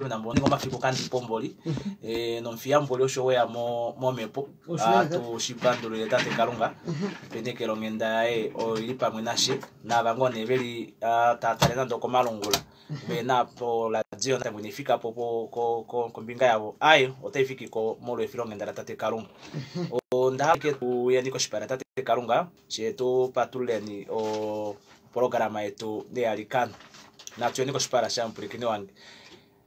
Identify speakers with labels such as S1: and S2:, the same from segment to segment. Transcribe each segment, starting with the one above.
S1: Nambo ninga omafiku kandi pomboli eh, nomufiya mboli osho weya mo momhepo atu shipandulile tate Kalunga penekelo onghenda yaye oyo ili pamwe nashe naava ngoo nee veli ah, tava tale nande okomalungula ve na poradio natango inai fika po kombinga yavo aye otai fiki ko molwa efilonghenda latate Kalunga. Onda hala ke tu yeni koshipala tate Kalunga she tu patululeni oprograma yetu neyalikano. Natu yeni koshipala shamupwilikini wange.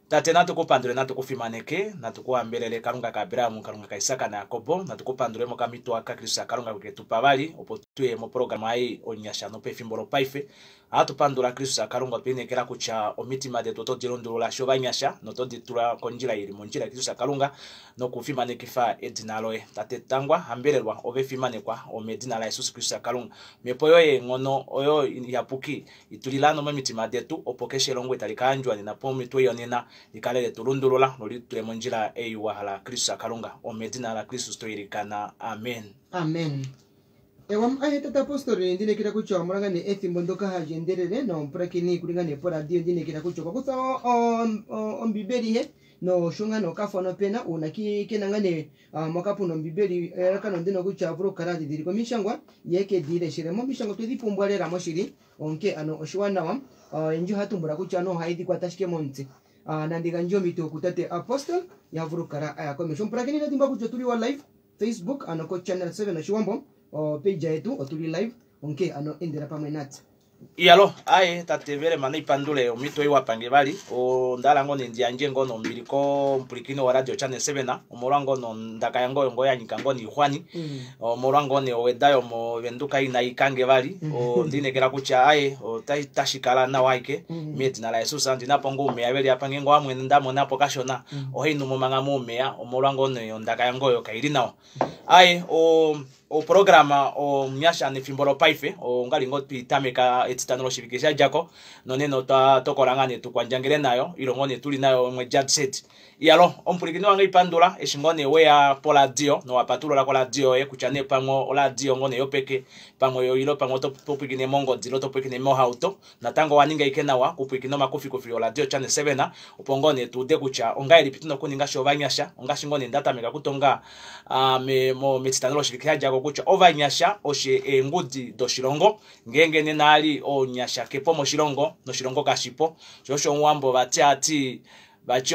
S1: Tate, natu ku pandule, natu ku fimaneke, natu ku hambelele, Kalunga kaAbraham, Kalunga kaIsak naJakob, natu ku pandule mokamhito aka Kristus Kalunga ke tu pa vali, opo tu ye moprograma ei onyasha nopefimbo lopaife. Ohatu pandula Kristus Kalunga, otwe lineekela kutya omitima detu oto di lundulula she ovanyasha noto di tula kondjila i li mondjila, Kristus Kalunga, nokufimanekifa edina loye. Tate, tangwa, hambelelwa, ove fimanekwa, omedina laJesus Kristus Kalunga. Omhepo yoye yeenghono oyo iyapuki I tulila ano momitima detu, opo keshe elongo tali ka yandjwa nena pomitwe yonena li kale le tu lundulula noli tu tule mondjila ei wa hala Kristus Kalunga. Omedina laKristus to ilikana. Amen.
S2: Amen. Ewa ahe tate apostoli ndinekela kutya omolwa ngaa nee ethimbo ndyoka hali endelele nomupulakeni kuli ngaa nee poradio ndinekela kutya okwa kutha ombibeli he nosho ngaa nee okafo nopena uuna kena ngaa nee Ah, moka puna ombibeli elalakano ndino kutya vulu okukala a dhidhilika omishangwa ye ke dhi ileshele mo omishangwa otwedhi pumbwa lela moshili onkee ano oshiwanawa ah, oyendji ohaya tumbula kutya ano ohaye dhi kwata ashike momutse Ah, nandi gandje ompito kutate apostle ya vulu okukala a ya komeho omupulakeni ino dhimbwa kutya otuli wa live facebook ano ko channel 7 oshiwambo opage yetu otuli live onkee ano endela pamwe natse
S1: Iyalo, aye tate Velema naipandule omhito ei wapange vali. Onda hala ngoo nee ndi yandje ngoo nombili komupwilikini woRadio Channel 7 omolwa ngoo nondaka yange oyo ngoo ya nyika ngoo niixwani. Omolwa ngoo nee oweda yomoVenduka inai kange vali. Onda inekela kutya aye otashi kala nawa ashike medina laJesus. Ndi na po ngoo oumeya veli apa ngeenge owamwene nda mona po kashona ohai numo manga moumeya omolwa ngoo nee ondaka yange oyo kaili nawa. Aye o oprograma omunyasha nefimbo lopaife ongali ngoo twiitameka etitano loshivike shadjako nonena otwa tokola ngaa nee tukwandjangele nayo ilo ngoo nee tuli nayo omwedi adset. Iyalo omupwilikini wange ipandula eshi ngoo nee weya poradio nowapatulula koradio yoye kutya nee pamwe oradio ngoo nee yopeke pamwe ilo pamwe oto pwilikine mongodi ilo to pwilikine mohauto Natango owa ninga ike nawa okupwilikina omakufikufi yoRadio Channel 7 opo ngoo nee tu ude kutya ongahelipi tuna okuninga sha ovanyasha, ongaashi ngoo nee nda tameka okutonga metitano loshivike sha dja ko kutya ovanyasha oshe eengudi doshilongo, ngeenge nena ali omunyasha ke po moshilongo noshilongo kashi po. Sho osho omuwambo vati a ti vati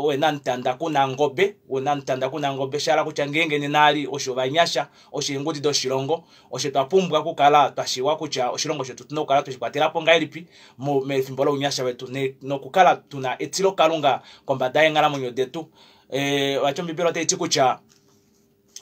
S1: wena mutanda kuna ngobe, wena mutanda kuna ngobe, sha hala kutya ngeenge nena ali osho ovanyasha osho eengudi doshilongo. Osho twa pumbwa okukala twa shiiwa kutya oshilongo shetu otuna okukala tweshi kwatela po ngahelipi mefimbo lounyasha wetu nokukala tuna etilokalunga kombada yeenghalamwenyo detu. Vati Ombibeli otai ti kutya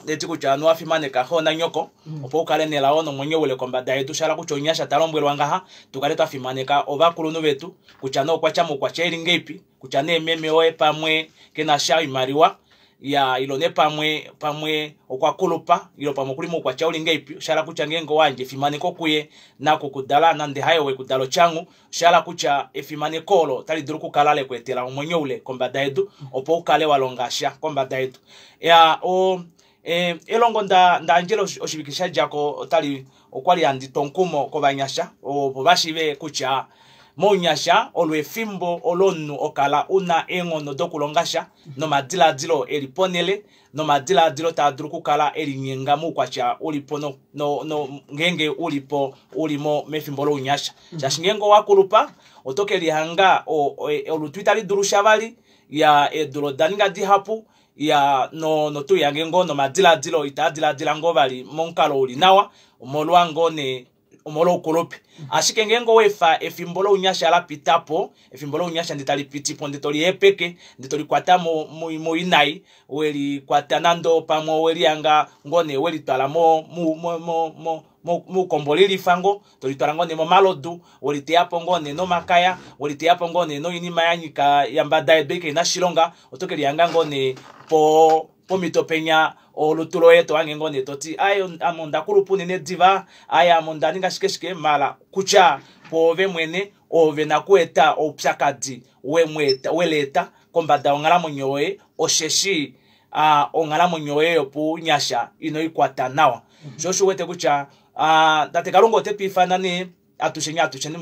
S1: otai ti kutya anuwa fimaneka xo nanyoko opo u kale nelao nomwenyo ule kombada yedu. Sha hala kutya omunyasha ta lombwelwa ngaha tu kale twa fimaneka ovakulunhu vetu kutya nee okwa tya moukwatya eli ngeipi kutya nee meme woye pamwe ke na sha oimaliwa ya ilo nee pamwe pamwe okwa kulupa ilo pamwe okuli moukwatya uli ngeipi osha hala kutya ngeenge owa yandja efimaneko kuye nakukudala nande haye wekudala otyangu osha hala kutya efimaneko olo otali dulu okukala le ku etela omwenyo ule kombada yedu opo u kale wa longa sha kombada yedu. Ya o e, elongo nda nda yandjele oshivike sha dja ko otali okwali handi tu omukumo kovanyasha opo va shiive kutya mounyasha olo efimbo olo omunhu okala una eenghono dokulonga sha nomadilaadilo eli ponhele nomadilaadilo taa dulu okukala e linyenga moukwatya uli po no, no, no, ngeenge uli po uli mo mefimbo lounyasha shaashi ngeenge owa kulupa oto ke lihanga olutu itali dulu sha vali ya eedula oda ninga dihapu ya no notuyange ngoo nomadilaadilo itaa dilaadila ngoo vali momukalo uli nawa omolwa ngoo nee omolwoukulupe. Ashike ngeenge owa efa efimbo lounyasha la pita po, efimbo lounyasha ndee tali piti po ndee toli hepeke, ndee toli kwata moinai, we li kwata nande pamwe owe lihanga ngoo nee we litwala moukombolilifa ngoo, to litwala ngoo nee momalodu, we liteya po ngoo nee nomakaya, we liteya po ngoo nee noinima ya nyika yambada yedu ei kai na oshilonga, oto ke lihanga ngoo nee po pomhito penya olutu loye to hange ngoo nee to ti aye ame onda kulupa unene diva, aye ame onda ninga shike shike, mala kutya pwoove mwene oove nakueta oupyakadi weleeta kombada yonghalamwenyo yoye, osheshi onghalamwenyo yoye yopunyasha ino i kwata nawa. Sho osho u wete kutya tate Kalunga ote tu ifana nee atusheni atusheni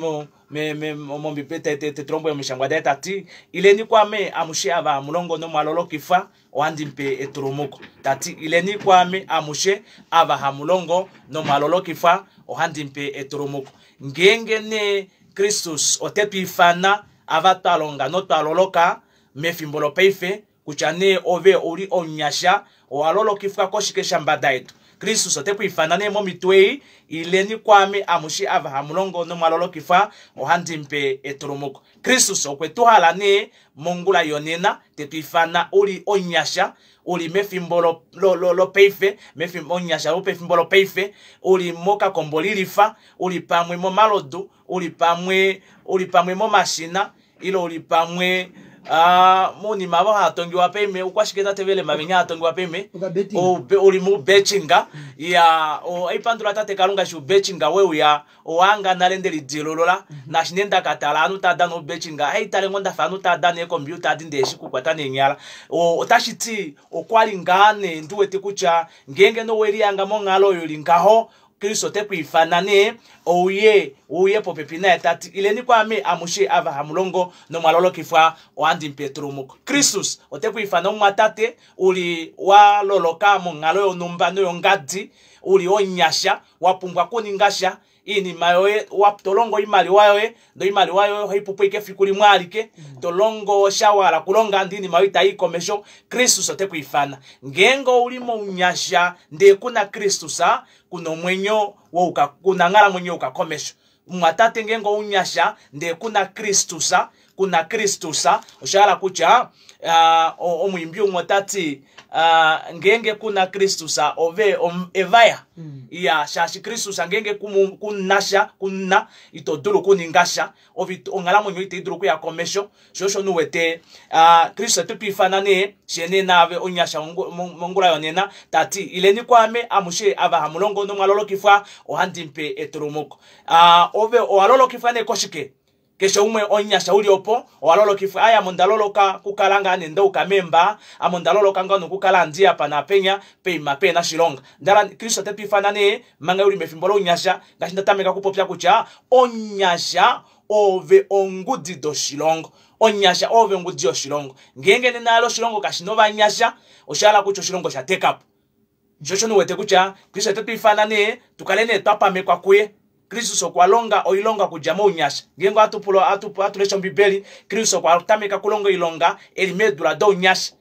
S1: mOmbibeli te tu lombwele momishangwa daye ta ti, Ileni kwaame amushe ava hamu longo nomwa lolokifwa, ohandi mu pe etulumuko. Ta ti, Ileni kwaame amushe ava hamu longo nomwa lolokifwa, ohandi mu pe etulumuko. Ngeenge nee Kristus ote tu ifana ava twa longa notwa loloka mefimbo lopaife, Kutya nee ove ou li omunyasha, owa lolokifwa koshike shambada yedu? Kristus ote ku ifana nee momhito ei, Ileni kwaame amushe ava hamu longo nomwa lolokifwa, ohandi mu pe etulumuko. Kristus okwe tu hala nee mongula yonena, te tu ifana u li omunyasha, u li mefimbo lo, lo, lo, lopaife, mefimbo, omunyasha wopefimbo lopaife, u li mokakombolilifa, u li pamwe momalodu, u li pamwe, u li pamwe momashina, ile uli pamwe mounima avo haa tongiwa peime ukwashike tate velema venya haa tongiwa peime uli mubetchinga ya oipandula tate kalunga eshi ubetchinga weuya owanga nale nde lidilulula naashi nee ndakatala ovanhu tava dana ubetchinga haitale ngoo ndafa ovanhu tava dana eekombiuta adi ndeeshi kukwata neenyala otashi ti okwali ngaa nee ndiwete kutya ngeenge nowelihanga monghalo oyo ili ngaho Kristus ote ku ifana nee ouye uye popepi naye ta ti, Ileni kwaame amushe ava hamu longo nomwa lolokifwa, ohandi mu pe etulumuko. Kristus ote ku ifana omumwatate u li wa loloka monghalo yonhumba noyongadi, u li omunyasha, wa pumbwa okuninga sha, iinima yoye, wa, to longo oimaliwa yoye, ndee oimaliwa yoye ohai pupo ashike efiku limwe alike, to longo sha wa hala okulonga ndee oinima yoye itai i komesho, Kristus ote ku ifana. Ngeenge ou li mounyasha ndee ku na Kristus, ku na omwenyo wouka, ku na onghalamwenyo youka komesho. Mumwatate, ngeenge ounyasha ndee ku na Kristus, ku na Kristus, osha hala kutya omwiimbi umwe ota ti, ngeenge ku na Kristus ove evaya. Iya, shaashi Kristus ngeenge ku na sha, ku na, ito dulu okuninga sha. Ove onghalamwenyo itai dulu okuya komesho. Sho osho nu wete Kristus ote tu ifana nee, fye nee naave omunyasha mongula yonena, ta ti, Ileni kwaame amushe ava hamu longo nomwa lolokifwa, ohandi mu pe etulumuko. Ove owa lolokifwa nee koshike? Keshe umwe omunyasha uli opo, owa lolokifwa. Aye, ame onda loloka kukala ngaa nee ndauka meembaa, ame onda loloka ngaa nokukala handi apa naapenya, poima pehe na shilonga. Ndala, Kristus ote tu ifana nee, manga uli mefimbo lounyasha, ngaashi nda tameka okupopya kutya, omunyasha oove ongudi doshilongo. Omunyasha oove ongudi yoshilongo. Ngeenge nena yalo oshilongo kashi na ovanyasha, osha hala kutya oshilongo osha teka po. Sho osho ndi wete kutya Kristus ote tu ifana nee tu kale nee twa pamekwa kuye. Kristus okwa longa oilonga okudja mounyasha. Ngeenge ohatu pula, ohatu, ohatu lesha Ombibeli, Kristus okwa tameka okulonga oilonga e li meedula dounyasha.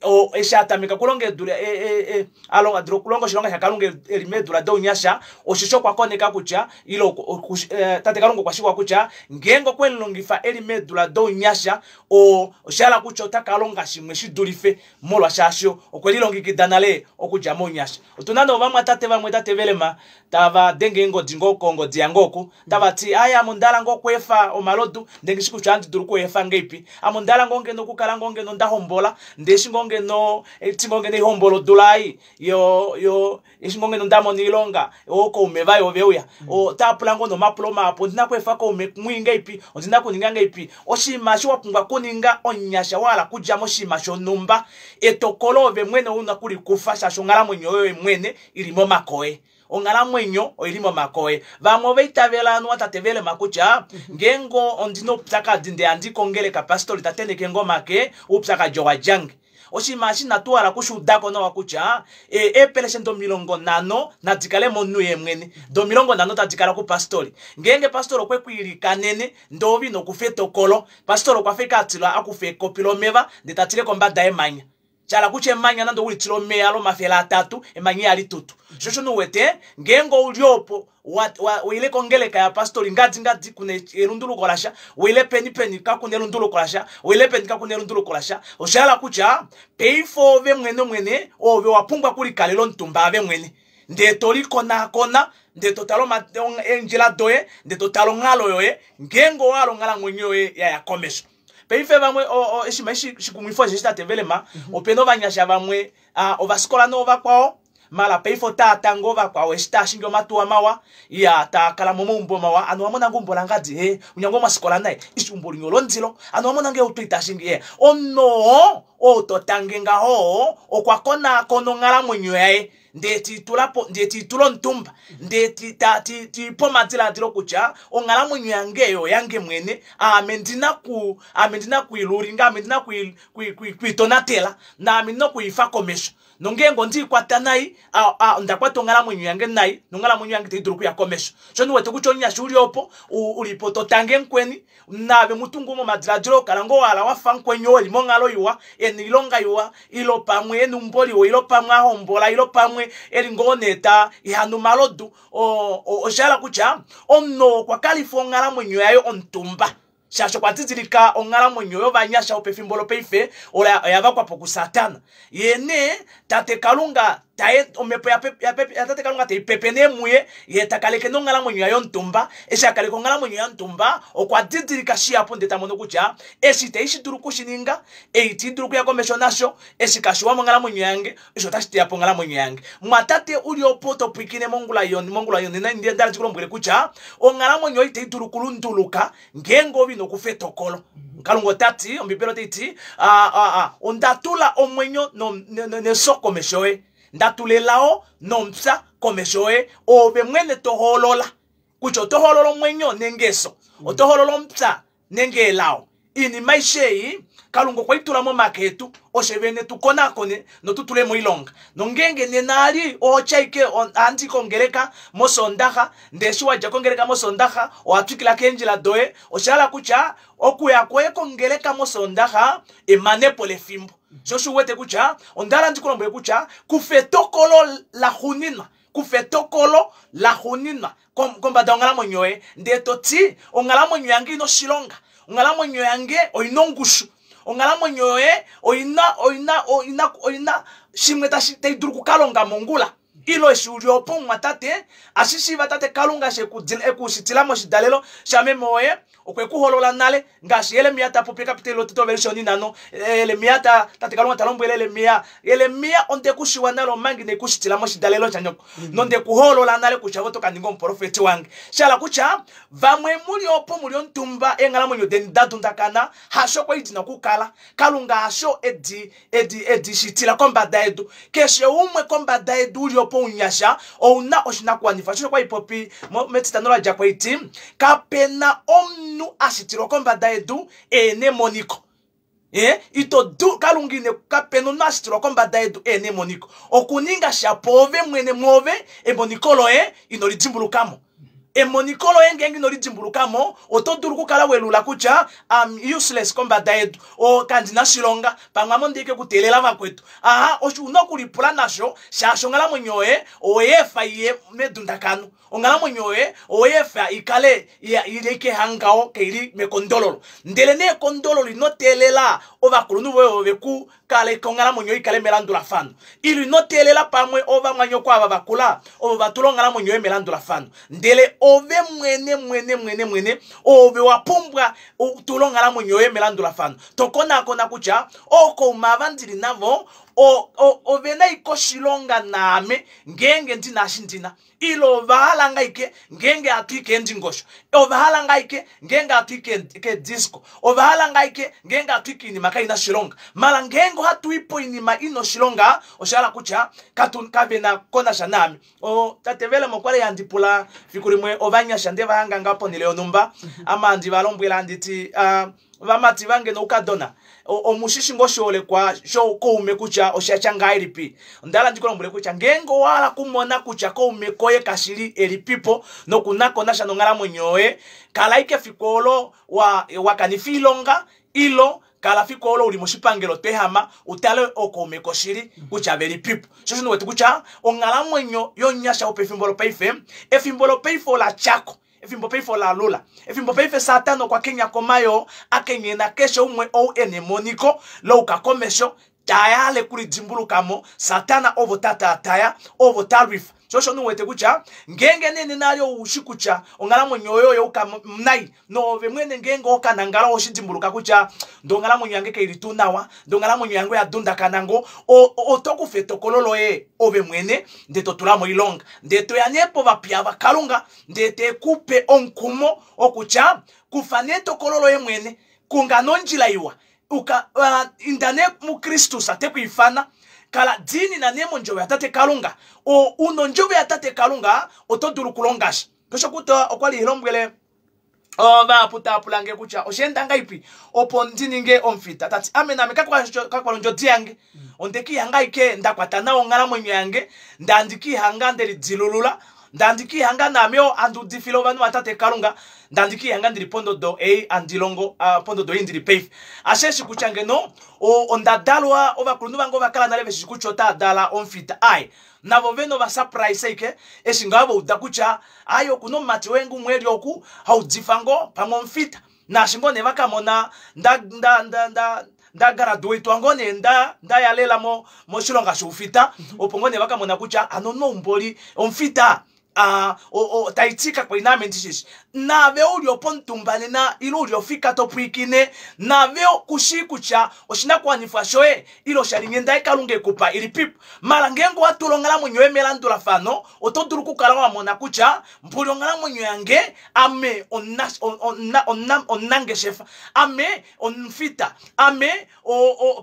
S1: O, eshi a tameka okulonga eedula, e, e, e, a longa, dula okulonga oshilonga shaKalunga e li meedula dounyasha, osheshi okwa koneka kutya, ile oku, oku, e, Tate Kalunga okwa shiiva kutya, ngeenge okwe mu longifa e li meedula dounyasha, o, osha hala kutya ota ka longa shimwe shi dulife, molwashaashi okwe lilongekida nale okudja mounyasha. Otu na nee ovamwatate vamwe, tate Velema, tava denge eengodi ngoo kongodi yange oku, tava ti, Aye, ame onda hala ngoo okweefa omalodu, ndele nghi shi kutya ohandi dulu okweefa ngeipi. Ame onda hala ngoo ngeno okukala ngoo ngeno nda hombola, ndele eshi ngoo ngeno, eshi ngoo ngeno eihombola odula ei, yo, yo, eshi ngoo ngeno nda mona oilonga, ookaume vaye ove uya. Otava pula ngoo nee omapulo mahapu, ondi na okweefa kaume mwii ngeipi? Ondi na okuninga ngeipi? Oshinima eshi wa pumbwa okuninga, omunyasha wa hala okudja moshinima shonhumba, etokolo ove mwene u na okulikufa, shaashi onghalamwenyo yoye mwene i li momake oye. Onghalamwenyo oi li momake oye. Vamwe ova itavela anuwa tate Velema kutya ngeenge ondi na oupyakadi ndee handi kongeleka pastori ta tenheke nge omake, oupyakadi owa dja nge. Oshinima eshi inatu hala okushi uda ko nawa kutya eepelesenda 50 nadi kale momunhu ye mwene, do 50 tadi kala kupastori. Ngeenge pastori okwe ku ilikanene ndee ove ino kufa etokolo, pastori okwa fa ashike a tila a kufa ekopi lomeva ndee ta tile kombada yemanya. Sha hala kutya emanya nande ouli tile omeya lomafele atatu, emanya ihali tutu. Sho osho nee u wete, ngeenge ouli opo, wa, wa, waile kongeleka yapastori ngadi ngadi kuna elunduluko lasha, waile peni peni kakuna elunduluko lasha, waile peni kakuna elunduluko lasha, osha hala kutya paife ove mwene mwene oove wa pumbwa okulikalela omutumba ave mwene. Ndee to likonaakona, ndee to tale eendjila doye, ndee to tale onghalo yoye, ngeenge owa hala onghalamwenyo yoye ya ya komesho. Paife vamwe oshinima eshi shikumwifa osheshi tate Velema, opena ovanyasha vamwe ovafikola noovakwao, mala paife otaa tange ovakwao eshi taa shingi omatuwa mawa, ya taa kala momaumbo mawa, ano owamona ngoo eumbo langadi, hee, unya ngoo mwafikola naye, ishi eumbo linya olondilo, ano owamona ngoo eauto ita shingi, hee, omunhu oo. oo to tange ngaho okwa konaakona onghalamwenyo yaye ndee tiitula po ndee tiitula omutumba ndee ti ta ti tiipe omadilaadilo kutya onghalamwenyo yange eyo oyange mwene aame ndina ku aame ndina kuilulinga aame ndina kuitonatela naame ndina okuifa komesho nongeenge ondiikwata nai onda kwata onghalamwenyo yange nai nonghalamwenyo yange itai dulu okuya komesho sho ndiwete kutya omunyasha uli opo ulipo to tange mukweni naave mutungu momadiladilo kala ngoo wahala wafa mukweni oo eli monghalo iwa ena oilonga iwa ilo pamwe ena eumbo liwa ilo pamwe ahombola ilo pamwe eli ngoo nee ta ihana omalodu oshahala kutya omunhu oo okwa kalifa onghalamwenyo yaye omutumba shaashi okwa didilika onghalamwenyo yovanyasha wopefimbo lopaife oya vakwapo kusatana ye nee tate kalunga taye omhepo yatate kalunga tai pepe nee muye ye ta kaleke nonghalamwenyo yaye omutumba eshi a kaleka onghalamwenyo yaye omutumba okwa didilika shihapu ndee ta mono kutya eshi ite shi dulu okushininga ei iti dulu okuya komesho nasho eshi kashiwa monghalamwenyo yange osho otashi teya po onghalamwenyo yange mwatate uli opo to pwiikine mongula mongula yonena ndala ndikulombwele kutya onghalamwenyo oyo itai dulu okulunduluka ngeenge ove ino kufa etokolo kalunga ota ti ombibeli otai ti onda tula omwenyo neso komesho yoye nda tula elao nomupya komesho yoye ove mwene to hoolola kutya oto hoolola omwenyo nenge eso oto hoolola omupya nenge elao iinima aishe ei kalunga okwa itula momake etu oshe vene tu konakone notu tule moilonga nongeenge nena ali ohotya ike ohandi kongeleka mosondaxa ndee eshi wadja kongeleka mosondaxa owa twikila keendjila doye oshahala kutya okuya kwoye kongeleka mosondaxa emanepo lefimbo sho osho uwete kutya ondahala ndi kulombwele kutya kufa etokolo laxuuninwa kufa etokolo laxuuninwa kombada yonghalamwenyo yoye ndee to ti onghalamwenyo yange ina oshilonga onghalamwenyo yange oina ongushu onghalamwenyo yoye oina oina oina oina shimwe tashi tai dulu okukalonga mongula ilo eshi uli opo mumwatate ashishiiva tate kalunga ekushitila moshidalelo shameme woye okwe ku holola nale ngaashi Jeremia ta popi ekapiteli lotete ovelishe onhinano Jeremia ta tate Kalunga ta lombwele Jeremia Jeremia onde ku shiwa nale omanga ine ku shitila moshidalelo shanyoko nonde ku hoolola nale kutya ove oto ka ninga omuprofeti wange shala kutya vamwe muli opo muli omutumba eenghalamwenyo deni da dundakana hasho kwali dina okukala Kalunga hasho edi edi edi shitila kombada yedu keshe umwe kombada yedu uli opo unyasha ouna oshinakuwanifwa sho kwa ipopi metitano la dja kwaiti kapena omunhu a shitilwa kombada yedu ene emoniko Eh, ito du kalunga ine kapena omunhu a shitilwa kombada yedu ene emoniko okuninga sha pwoove mwene mwoove emoniko loye ino lidimbulukamo emoniko loye ngeenge ino lidimbulukamo oto dulu okukala welula kutya am useless kombada yedu o kandi na shilonga pamwe ame ondiike okuteelela vakwetu aha osho una okulipula nasho shaashi onghalamwenyo yoye oweefa iye medundakano onghalamwenyo yoye oweefa ikale ili ikehangao kaili mekondololo ndele nee ekondololo ino teelela ovakulunhu voye ovo veku kaleka onghalamwenyo i kale melandulafano ilo ino teelela pamwe ovamwanyoko ava va kula ovo va tula onghalamwenyo yoye melandulafano ndele ove mwene mwene mwene mwene ove wa pumbwa tula onghalamwenyo yoye melandulafano to konakona kutya ookaume ava ndili navo ove na ike oshilonga naame ngeenge ndina eshi ndina ilo ova hala ngaike ngeenge hatu i keendingosho ova hala ngaike ngeenge hatu i keedisco ova hala ngaike ngeenge hatu i kiinima kai na oshilonga mala ngeenge ohatu i poinima ina oshilonga osha hala kutya katu kave na konasha naame tate Velem okwa li handi pula fiku limwe ovanyasha nde va hanga ngaa ponhele yonhumba ama handi va lombwela handi ti uh, vamati vange noukadona omushishi ngoo oshiholekwa shokoume kutya osha tya ngahelipi onda hala ndi ku lombwele kutya ngeenge owa hala kumona kutya koume koye kashili elipipo nokunako nasha nonghalamwenyo yoye kala ike fiku olo wa, wa kanifa oilonga ilo kala fiku olo uli moshipangelo toehama utale okoume koshili kutya velipipo sho osho wete kutya onghalamwenyo yomunyasha wopefimbo lopaife efimbo lopaife ola tyako efimbo paife ola lula efimbo paife satana okwa kenya komayoo a kenyena keshe umwe ou e nemoniko louka komesho tayale kulidimbulukamo satana ovo ta taataya ovo ta lwifa sho osho nuwete kutya ngeenge nene nale oushi kutya onghalamwenyo yoye oyouka nai noove mwene ngeenge okanangala oshi dimbuluka kutya ndo onghalamwenyo yange kaili tuu nawa ndo onghalamwenyo yange oya dundakana ngo oto kufa etokolo loye ove mwene nde to tula moilonga nde toya nee povapiya vakalunga ndee te kupe omukumo okutya kufa nee etokolo loye mwene kunga nondjila iwa. Uka inda nee muKristus te ku ifana. Kala diinina nee mondjovo yaTate Kalunga. O, u nondjovo yaTate Kalunga, oto dulu okulonga sha. Keshe okuta okwa li lombwele ovahapu tava pula nge kutya osha enda ngahelipi opo ndi ninge omufita. Ta ti ame naame kakwali ondjodi yange. Onde ke ihanga ashike nda kwata nawa onghalamwenyo yange, nda ndi ke ihanga nde lidilulula, nda ndi ke ihanga naame yo handi udifile ovanhu vaTate Kalunga, nda ndi ke ihanga ndili pondodo ei handi longo, pondodo ei ndili paife. Asheshi kutya ngeno onda dalwa, ovakulunhu vange ova kala nale veshishi kutya otaa dala omufita. Ai, navo vene ova surprise ashike eshi ngaho va uda kutya ai okuna omumati woye ngumwe eli oku haudifa ngoo pamwe omufita. Naashi ngoo nee va ka mona nda nda nda nda nda graduatwa ngoo nee nda nda ya lela mo moshilonga shoufita, opo ngoo nee va ka mona kutya hano noumboli omufita a o, o, tai ti kakwa ina ame ndi shishi. Naave u li opomutumba nena ile u li ofika to pwiikine, naave ku shii kutya oshinakuwanifwa shoye ile oshalinghenda ye Kalunga e ku pa ilipipo. Mala ngeenge owa tula onghalamwenyo yoye melandulafano, oto dulu okukala wa mona kutya mboli onghalamwenyo yange ame omunangeshefa, ame omufita, ame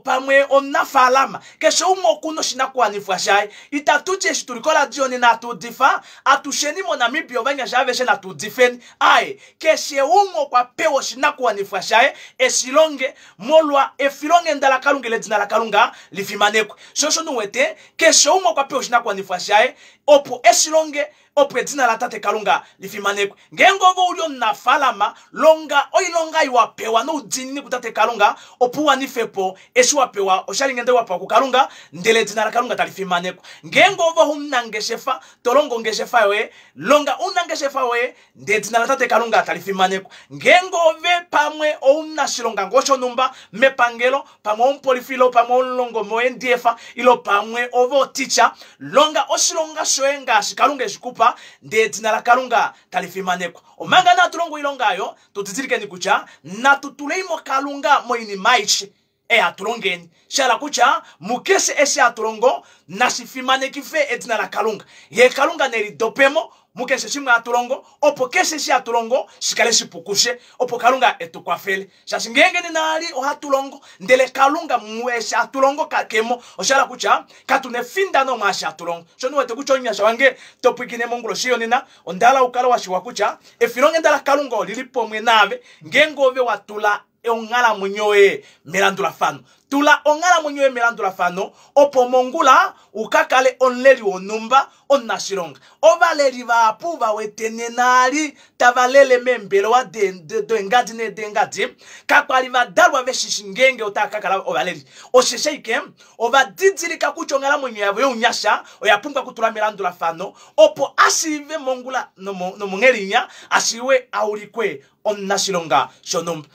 S1: pamwe omunafaalama. Keshe umwe oku na oshinakuwanifwa shaye. Itatu ti eshi tu li koradio nena hatu udifa, atusheni moNamibia ovanyasha aveshe natu udifeni. Aaye, keshe umwe okwa pewa oshinakuwanifwa shaye e shi longe molwa efilonghenda laKalunga ile edina laKalunga li fimanekwe. Sho osho nu wete, keshe umwe okwa pewa oshinakuwanifwa shaye opo e shi longe opo edina laTate Kalunga li fimanekwe. Ngeenge ove u li omunafaalama, longa oilonga ei wa pewa noudiinini kuTate Kalunga opo u wanife po eshi wa pewa oshalinghenda wa pewa kuKalunga, ndele edina laKalunga tali fimanekwa. Ngeenge ove omunangeshefa, to longo ongeshefa yoye, longa ounangeshefa woye, ndele edina laTate Kalunga tali fimanekwa. Ngeenge ove pamwe ounashilonga ngoo shonhumba mepangelo, pamwe omupolifi ilo pamwe omulongo moNDF ilo pamwe ove oticha, longa oshilonga shoye ngaashi Kalunga eshi kupa, ndee edina laKalunga tali fimanekwa. Omanga natu longo oilonga oyo, tu didilikeni kutya natu tulei mo Kalunga moinima aishe ei hatu longeni. Sha hala kutya mukeshe eshi hatu longo nashi fimanekife edina laKalunga. Ye Kalunga ne lidopemo mukeshe shimwe hatu longo, opo keshe eshi hatu longo shi kale shipu kufye, opo Kalunga e tu kwafele. Shaashi ngeenge nena ali ohatu longo, ndele Kalunga mueshi hatu longo kakemo, osha hala kutya katu na efindano mwaashi hatu longo. Sho ndi wete kutya omunyasha wange to pwiikine monguloshi yonena, onda hala u kale wa shiwa kutya efilonghenda laKalunga oli li pomwe naave ngeenge ove wa tula onghalamwenyo yoye melandulafano. Tula onghalamwenyo yoye melandulafano opo mongula u ka kale omuleli wonhumba omunashilonga. Ovaleli vahapu va wete nena ali tava lele meembelewa deengadi needeengadi kakwa li va dalwa ve shishi ngeenge otava ka kala ovaleli. Osheshi ashike ova didilika kutya onghalamwenyo yavo younyasha oya pumbwa okutulwa melandulafano opo a shiive mongula nomonghelinya a shiiwe a ulikwe omunashilonga shonhumba.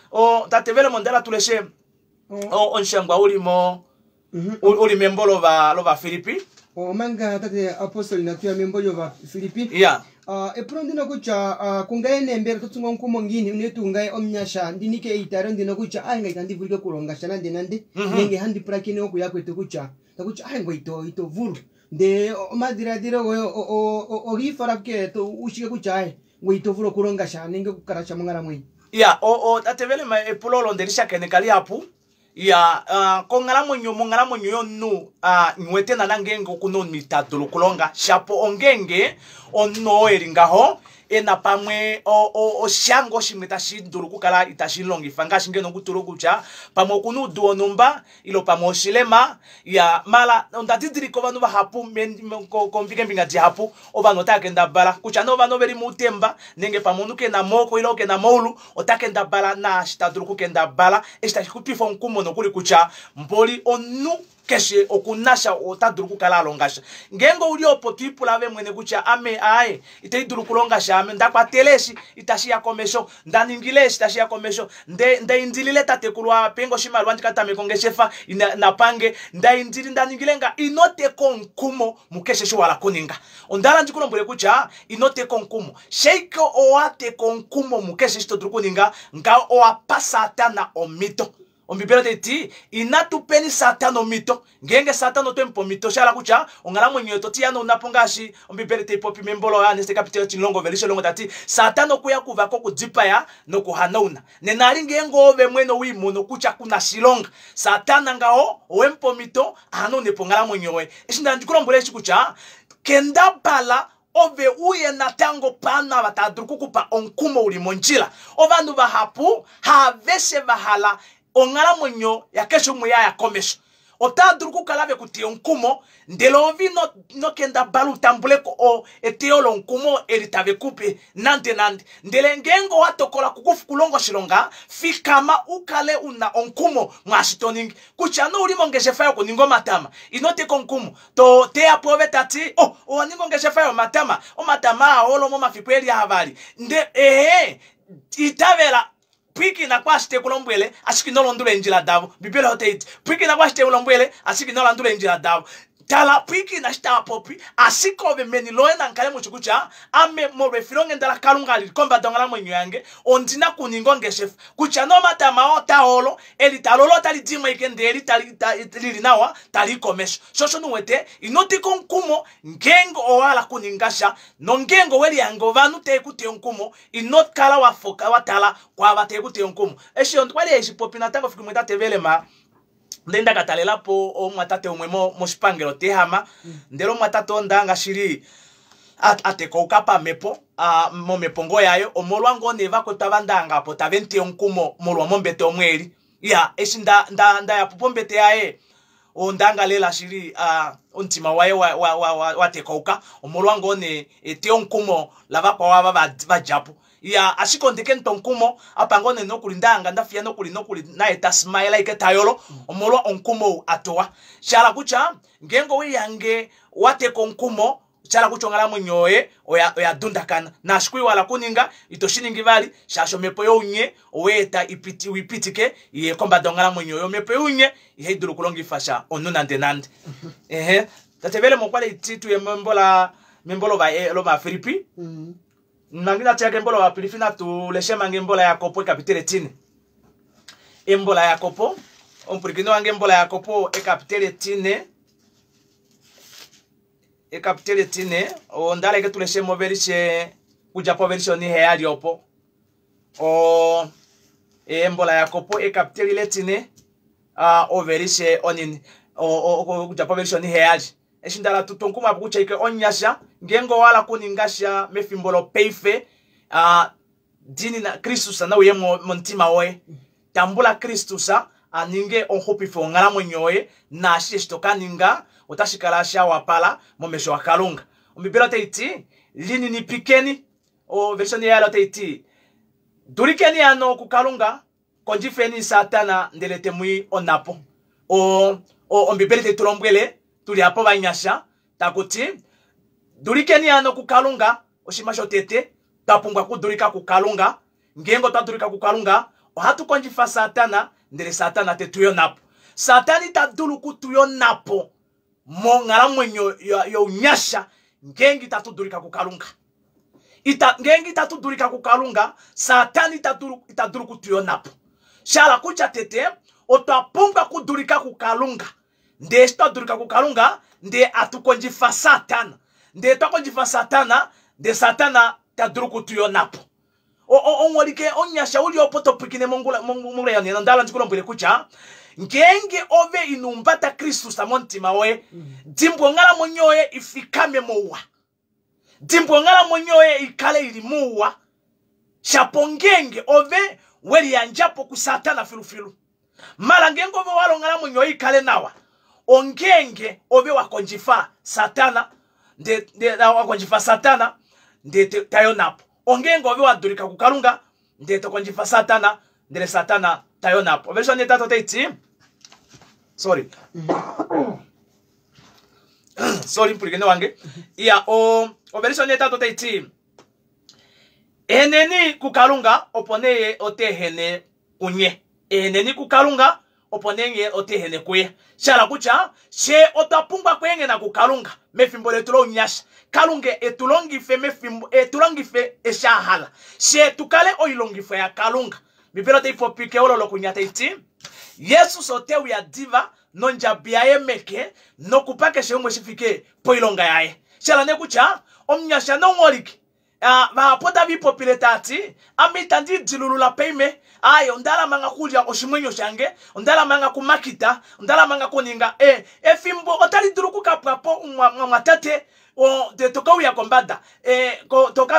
S1: Tate Velemo onda hala tu leshe omushangwa uli mo uli membo lOvafilippi.
S2: Omanga tate Apostoli inatu ya membo lyOvafilippi.
S1: Ya.
S2: Epulo ndino kutya kungaye nee mbela oto tsu omukumo ngiini unene tuu ngaye omunyasha ndi nike eitaalo ndino kutya aye nga itandi vulu ike okulonga sha nande nande nenge handi pulakene okuyakwetu kutya kutya aye ngoye ito ito vulu ndee omadhiladhilo goye ogiifala ke to ushike kutya aye ngoye ito vulu okulonga sha nenge okukala sha monkalamwenyo.
S1: Ya, o tate Velema epulo olo nde li shakeneka lihapu. Ya, konghalamwenyo, monghalamwenyo yomunhu, nghi wete naana ngeenge oku na omunhu ita dulu okulonga shapo ongeenge omunhu oo e li ngaho e na pamwe oshango shimwe tashi dulu okukala itashi mu longifa ngaashi ngeno okutula kutya pamwe oku na oudu wonhumba ilo pamwe oshilema. Ya, mala onda didilika ovanhu vahapu kombinga dihapu ovanhu otava kendabala kutya nee ovanhu ove li moutemba nenge pamwe omunhu ke na maoko ile ke na maulu ota kendabala naashi ta dulu okukendabala eshi tashi ku twifa omukumo nokuli kutya mboli omunhu keshe oku na sha ota dulu okukala a longa sha. Ngeenge ou li opo to ipula ove mwene kutya ame aaye itai dulu okulonga sha, ame nda kwatele eshi itashi ya komesho, nda ningile eshi tashi ya komesho, nde nda indilile tatekulu a penge oshimaliwa ndi ka tameke ongeshefa ina napange, nda indili nda ningile nga, ino teka omukumo mukeshe eshi wa hala okuninga. Onda hala ndi ku lombwele kutya ino teka omukumo. Sheike owa teka omukumo mukeshe eshi to dulu okuninga, ngaho owa pa Satana omhito. Ombibeli otai ti, Inatu peni Satana omhito. Ngeenge Satana otwe mu pa omhito, osha hala kutya onghalamwenyo yetu otai hanauna po ngaashi Ombibeli tai popi membo laJohannes ekapiteli etimulongo ovelishe omulongo ta ti, Satana okwe uya okuvaka, okudipaya nokuhanauna. Nena ali ngeenge oove mwene owe i mono kutya ku na shilonga, Satana ngaho owe mu pa omhito a hanaune po onghalamwenyo yoye. Eshi nda ndi ku lombwele eshi kutya, kendabala ove uye natango paanhu ava tava dulu oku ku pa omukumo u li mondjila. Ovanhu vahapu haaveshe va hala onghalamwenyo yakeshe umwe ya ya komesho. Otava dulu okukala ve ku teya omukumo, ndele ove ino, ino kendabala u tambule ko o, eteyo lomukumo eli tave ku pe nandenande. Ndele ngeenge owa tokola okulonga oshilonga, fikama u kale u na omukumo mwaashi to ningi. Kutya nee ou li mongeshefa yokuninga omatama, ino teka omukumo. To teya pwoove ta ti, Oh, owa ninga ongeshefa yomatama? Omatama aa olo momafiku eli avali. Nde, ehe, itavela. Pwiikina kwaashi te ku lombwele, ashike ino landula eendjila davo. Ombibeli otai ti, Pwiikina kwaashi te ku lombwele, ashike ino landula eendjila davo. Tala, pwiikina eshi tava popi, ashike ove meni loye namu kale mu shi kutya, Ame, molwefilonghenda laKalunga li li kombada yonghalamwenyo yange, ondi na okuninga ongeshefa. Kutya nee omatama oo taa olo, elitalo olo otali di mo ashike ndele eli tali, li li nawa tali i komesho. Sho osho nuwete, ino tika omukumo ngeenge owa hala okuninga sha, nongeenge owe lihange ovanhu tave ku teya omukumo, Ino kala wa foka wa tala kwaava tave ku teya omukumo. Eshi okwa li eshi popi natango fiku limwe tate Velema, ndele nda ka talela po omumwatate umwe moshipangelo ta ehama, ndele omumwatate oo ndanga shili a tekauka pamhepo, momhepo ngoo yaye, omolwa ngoo nee vakwetu ava ndanga po tave mu teya omukumo molwa mombete omo e li. Iya, eshi nda, nda, nda ya po pombete yaye, ondanga lela shili a, omutima waye wa, wa, wa, wa, wa tekauka omolwa ngoo nee eteyomukumo lavakwao ava va, va dja po. Iya, ashike onde ke mu twa omukumo, apa ngoo nee nokuli ndahanga nda fiya nokuli nokuli naye ta smile ashike ta yolo omolwa omukumo ou a tuwa. Sha hala kutya, ngeenge owe lihange wa teka omukumo, Osha hala kutya onghalamwenyo yoye oya, oya dundakana. Naashi ku iwala okuninga, ito shi ningi vali, shaashi omhepo younye owe eta ipiti, u ipitike i ye kombada yonghalamwenyo yoye. Omhepo younye ihai dulu okulongifa sha omunhu nandenande. Ehe. Tate Velem okwa li ti tuye membo la, membo lova, lOvafilippi. Manga inatu ya kembo lOvafilippi, natu leshe manga embo laJakob ekapiteli etine. Embo laJakob, omupwilikini wange, embo laJakob ekapiteli etine. Ekapiteli etine, onda hala ike tu leshe movelishe okudja povelishe oniheyali opo. O, embo laJakob ekapiteli letine, uh, ovelishe onini, okudja povelishe oniheyali. Eshi nda hala tu twe apo kutya ike omunyasha, ngeenge owa hala okuninga sha mefimbo lopaife, uh, diinina Kristus nauye momutima woye. Tambula Kristus a ninge omuxupifi wonghalamwenyo yoye, naashishe eshi to ka ninga otashi kala sha wapala momesho aKalunga. Ombibeli otai ti, Lininipikeni. Ovelishe onheyali otai ti, Dulikeni hano kuKalunga, kondjifeni Satana ndele te mu i onhapo. Ombibeli tai tu lombwele tu li apa ovanyasha taku ti, Dulikeni hano kuKalunga, oshinima shotete twa pumbwa okudulika kuKalunga. Ngeenge otwa dulika kuKalunga, ohatu kondjifa Satana, ndele Satana te tu yonapo. Satana ita dulu oku tu yonapo monghalamwenyo younyasha ngeenge itatu dulika kuKalunga. Ita, ngeenge itatu dulika kuKalunga, Satana ita dulu, ita dulu oku tu yonapo. Sha hala kutya tete otwa pumbwa okudulika kuKalunga. Ndee eshi twa dulika kuKalunga, ndee atu kondjifa Satana. Ndee twa kondjifa Satana, ndee Satana ta dulu oku tu yonapo. Omuholike omunyasha u li opo to pwilikine mongula mongula yonena, onda hala ndi ku lombwele kutya ngeenge ove ino umbata Kristus momutima woye, dimbwa onghalamwenyo yoye i fikame mouwa. Dimbwa onghalamwenyo yoye i kale i li mouwa, shapo ngeenge ove we liyandja po kuSatana filufilu. Mala ngeenge ove owa hala onghalamwenyo yoye i kale nawa, ongeenge ove wa kondjifa Satana, nde, nde, wa kondjifa Satana, nde ta yonapo. Ongeenge ove wa dulika kuKalunga, ndele to kondjifa Satana, ndele Satana ta yonapo. Ovelishe onhetatu otai ti, sorry. Sorry, mpwilikine wange. Iya, o, ovelishe onhetatu otai ti, Eheneni kuKalunga, opo nee ye ota ehene kunye. Eheneni kuKalunga, opo nee ye ota ehene kuye. Sha hala kutya, fye otwa pumbwa okweehena kuKalunga mefimbo letu lounyasha. Kalunga e tu longife mefimbo, e tu longife eshi a hala. Fye tu kale oilongifo yaKalunga. Ombibeli otai popi keololo kunya tai ti, Jesus ote uya diva nondjabi yaye meke nokupa keshe umwe shi fike poilonga yaye. Shala nee kutya omunyasha nomuholike vahapu otava ipopile taa ti, Ame itandi idilulula paime, aaye, onda hala manga kulya oshimwenyo shange, onda hala manga kumakita, onda hala manga kuninga. E, efimbo otali dulu okukapwa po, mumwatate, to ka uya kombada, e,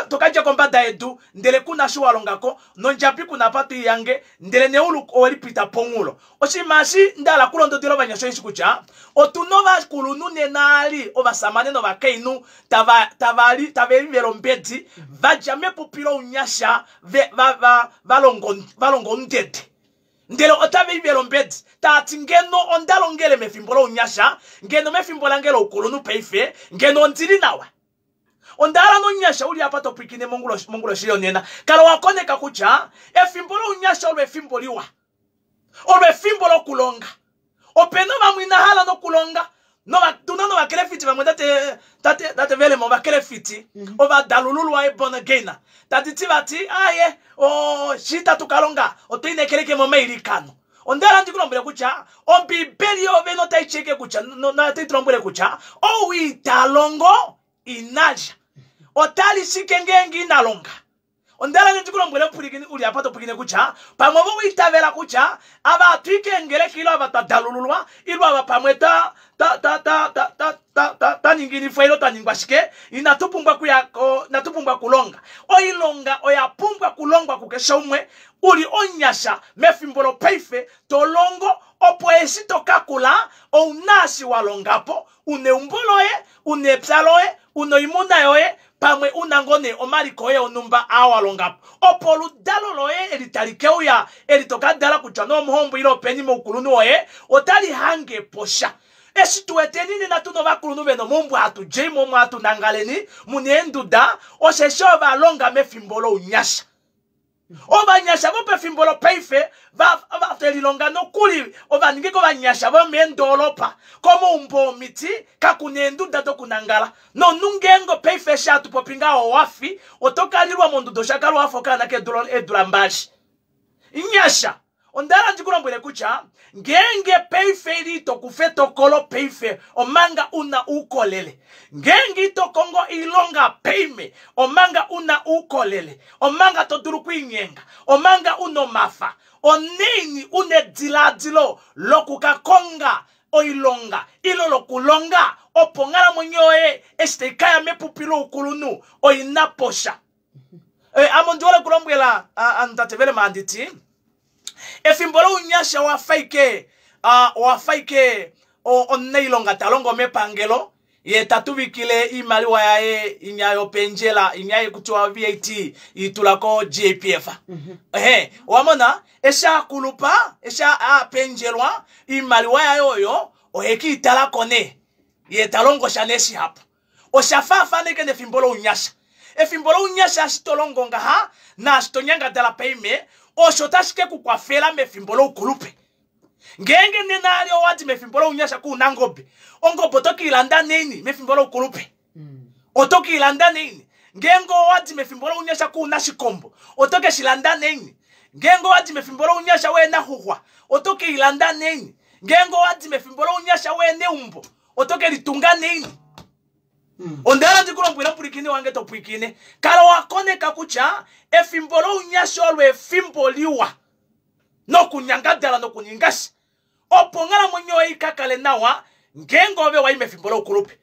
S1: to ka dja kombada yedu, ndele ku na sho wa longa ko, nondjabi ku na apa to i yange, ndele neulu owe li pita ponghulo. Oshinima eshi nda hala okulondodela ovanyasha osheshi kutya otu na ovakulunhu nena ali ovasamane novakainhu tava tava li tave livele ombedi va dja mepupi lounyasha ve va va va longa va longa omundede ndele otave livele ombedi taa ti ngeno onda longele mefimbo lounyasha ngeno mefimbo lange loukulunhu paife ngeno ondi li nawa. Onda hala nomunyasha uli apa to pwilikine monguloshi yonena kala wa koneka kutya efimbo lounyasha olo efimbo liwa. Olo efimbo lokulonga. Ope na vamwe ina hala nokulonga. Nova, tu na novakelefiti vamwe tate, tate, tate Velema ovakelefiti. Mm -hmm. Ovadalululwa e born again. Tadi ti vati, aye, o, shi tatu ka longa, otwa inekeleke momailikano. Onda hala ndi ku lombwele kutya Ombibeli yovene otai cheke kutya, notai tu lombwele kutya, ou ita longo, ina lya. Ota li shike ngeenge ina longa? Onda hala ndi ku lombwele omupwilikini u li apa to pwilikine kutya pamwe ove wa itavela kutya ava hatu i keengeleka ile ava twa dalululwa ile ava pamwe twa twa twa twa twa twa twa twa twa ninginifwa ile twa ningwa shike inatu pumbwa kuya ko inatu pumbwa kulonga. Oilonga oya pumbwa kulongwa kukeshe umwe u li omunyasha mefimbo lopaife to longo opo eshi to ka kula ou na eshi wa longa po, u na eumbo loye, u na epya loye, u na oimuna yoye pamwe u na ngoo nee omaliko oye onhumba aa wa longa po, opo oludalo loye eli tali ke uya, eli to ka dala kutya nee omohombo ile openi moukulunhu woye, otali hange po sha. Eshi tu weteni nena tu na ovakulunhu ve na omaumbo hatu djei mo omo hatu nangaleni, mu na eenduda, osheshi ova longa mefimbo lounyasha. Ovanyasha vopefimbo lopaife va ve lilonga nokuli ova ninga ovanyasha vomeendoolopa. Komaumbo omiti kaku na eenduda dokunangala. Nomunhu ngeenge paife eshi hatu popi ngaho owa fi, oto ka lilwa monduda osha kala wa fa okaana keedula mbali. Nyasha! Onda hala ndi ku lombwele kutya ngeenge paife ili ito kufa etokolo paife omanga u na uukolele, ngeenge ito kongo oilonga paime omanga u na uukolele, omanga to dulu okwiinyenga, omanga u na omafa, onaini u na edilaadilo loku ka konga oilonga ile lokulonga opo onghalamwenyo yoye eshi tai ka ya mepupi loukulunhu oi na po sha. Ame ondi hole okulombwela tate Velema handi ti efimbo lounyasha owa fa ike owa fa ike omunailonga ta longo mepangelo ye ta tuvikile iimaliwa yaye inya yopendjela inya yekutiwa VAT itula ko GPF. Ehe, owa mona eshi a kulupa eshi a pendjelwa iimaliwa yaye oyo ohe ki itala ko nee ye ta longo sha nee shihapu. Osha faafana ashike nefimbo lounyasha. Efimbo lounyasha eshi to longo ngaha naashi to nyangadala paime, osho otashi ke ku kwafela mefimbo loukulupe. Ngeenge nena ali owa di mefimbo lounyasha ku na ongobe, ongobe oto ke i landa naini mefimbo loukulupe? Oto ke i landa naini? Ngeenge owa di mefimbo lounyasha ku na shikombo, oto ke shi landa naini? Ngeenge owa di mefimbo lounyasha we na xuxwa, oto ke i landa naini? Ngeenge owa di mefimbo lounyasha we na eumbo, oto ke litunga naini? Onda hala ndi ku lombwele omupwilikini wange to pwilikine, kala wa koneka kutya efimbo lounyasha olo efimbo liwa nokunyangadala nokuninga sha opo onghalamwenyo yoye i ka kale nawa ngeenge ove wa i mefimbo loukulupe.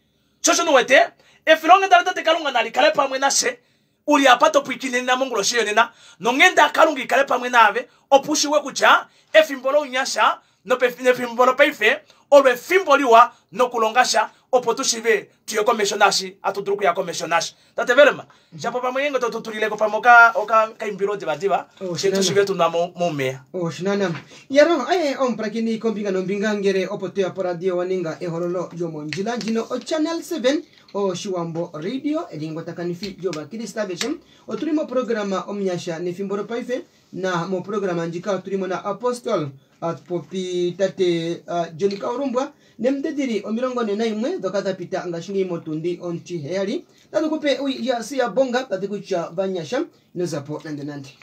S1: Sho osho nuwete, efilonghenda laTate Kalunga nali kale pamwe nafye u li apa to pwilikine nena monguloshi yonena, nonghenda yaKalunga i kale pamwe naave, opo u shiive kutya efimbo lounyasha nefimbo lopaife olo efimbo liwa nokulonga sha opo tu shiive tu ye komesho naashi hatu dulu okuya komesho nasho. Tate Velma, shapo pamwe ngeenge to tu tulile ko pamwe oka oka kaimbilo divadiva,
S2: Oh,
S1: fye tu
S2: shinana.
S1: shiive tu nwa mo momeya.
S2: Oh, shinana. Yaro, aye omupulakeni kombinga nombinga ngele opo toya poradio wa ninga ehololo lyomondjila ndjino oChannel 7 Oshiwambo Radio elingotakanifi lyovakriste aveshe. Otuli moprograma Omunyasha nefimbo lopaife na moprograma ndjika otuli mo na Apostle popi tate John Kaulumbwa nemudedili 41 dhoka dha pita ngashingeyi motundi ontiheyali. Tatu kupe ewi lya Siyabonga tati kutya vanyasha ino zapo nande nande.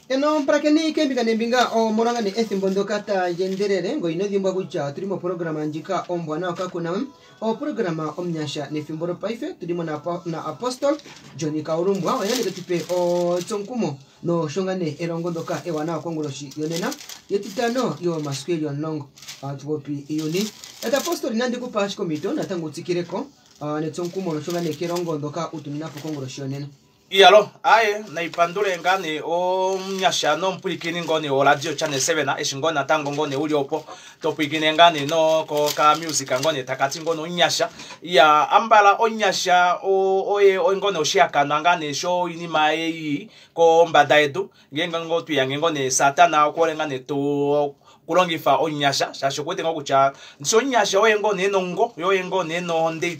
S2: Eno mpulakeni kembinga nembinga omolwa ne ethimbo ndyoka tali endelele ngoye ino dhimbwa kutya otuli moprograma ndjika ombwanawa kakuna oprograma omunyasha nefimbo lopaife tulimo na Apostle John Kaulumbwa oye ne tetupe otsomukumo noshonga ne elongo ndoka ewanawa konguloshi yonena yetitano yomasiku eli 10 atupopi Juni. Tate Apostle inandi kupa ashike ompito natango utsikileko netsomukumo noshonga ne kelongo ndoka utuminapo konguloshi yonena.
S1: Iyalo, aye, naipandule ngaa nee omunyasha nomupwilikini ngoo nee woradio Channel 7 eshi ngoo natango ngoo nee uli opo topwilikine ngaa nee no ko ka music ngoo nee takati ngoo nee omunyasha. Iya, ambala omunyasha oye ngoo nee oshihakanwa ngaa nee sho oinima ei kombada yedu. Ngeenge ngoo twiyange ngoo nee Satana okuhole ngaa nee tu kulongifa omunyasha shaashi okuwete ngoo kutya ndishi omunyasha oye ngoo nee nongo yo oye ngoo nee nohonde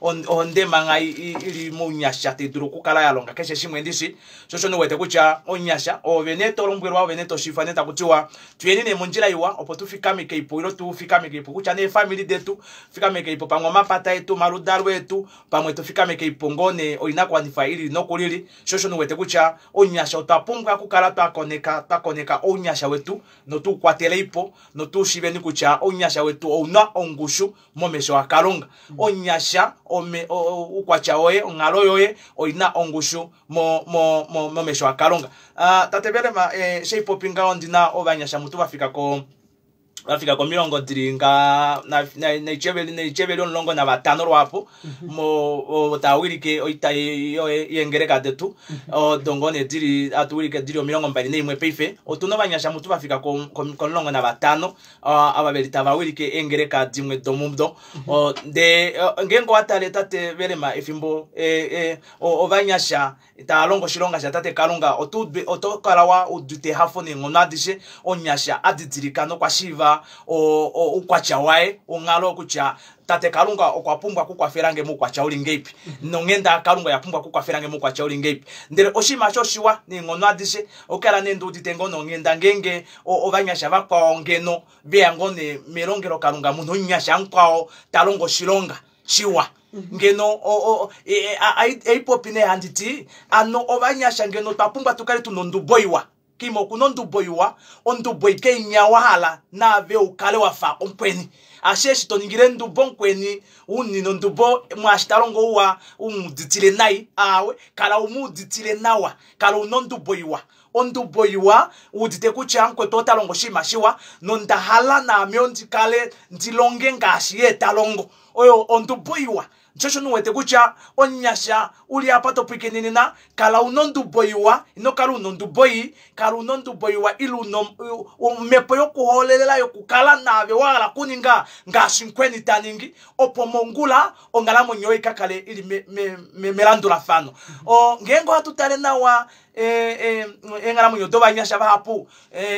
S1: ohonde manga ili mounyasha tai dulu okukala ya longa keshe shimwe ndishi. Sho osho ndiwete kutya omunyasha ove nee to lombwelwa ove nee to shifwa nee taku tiwa tuyeni nee mondjila iwa opo tu fikameke ipo ilo tu fikameke ipo kutya nee family detu fikameke ipo pamwe omapata etu omaludalo etu pamwe tu fikameke ipo ngoo nee oinakuwanifwa ili nokulili. Sho osho ndiwete kutya omunyasha otwa pumbwa okukala twa koneka ounyasha wetu notu kwatele ipo notu shiveni kutya ounyasha wetu ouna ongushu momesho aKalunga. Omunyasha ukwatya woye onghalo yoye oina ongushu momesho aKalunga. Tate Velema, sheipopi ngaho ndina ovanyasha mutu vafika ko vafika komilongo dili nga naicheveli 15 lwapo mo tawilike oita yengereka detu dongo ne dili atuwilike dili 21 paife otuna ovanyasha mutu vafika ko 15 ava veli tavawilike engereka dimwe domumdo de ngeenge watale tate Velema efimbo ovanyasha talongo shilonga sha tate Kalunga otokala wa udite hafo neenghono adishe onyasha adidilika nokwashiiva oukwatya waye onghalo kutya tate Kalunga okwa pumbwa kukwafela nge moukwatya uli ngeipi nonghenda Kalunga ya pumbwa kukwafela nge moukwatya uli ngeipi. Ndele oshinima shoshiwa neenghono adishe okala nende udite ngoo nonghenda ngeenge ovanyasha vakwao ngeno veya ngoo ne melongelo Kalunga munhu onyasha mukwao talongo shilonga shiwa ngeno eipopi ne handiti ano ovanyasha ngeno twapumbwa tukale tuna ondubo iwa kimo okuna ondubo iwa ondubo ikeinya wahala nave ukale wafa omukweni ashe eshi toningile ndubo nkweni unino ndubo mwashitalongo uwa umuditile nai awe kala umuditile nawa kala una ondubo iwa ondubo iwa udite kutya nkwetu otalongo oshinima shiwa nondahala naame ondikale ndilonge ngaashi ye talongo oyo ondubo iwa. Shosho nuwete kutya onyasha uli apa topwikinina kala una ondubo iwa ino kala una ondubo ii kala una ondubo iwa ili una omhepo yokuholelela yokukala naave wahala kuninga ngaashi nkweni taningi opo mongula onghalamwenyo yoye ikakale ili melandulafano. Ngeenge ohatu tale nawa eenghalamwenyo dovanyasha vahapu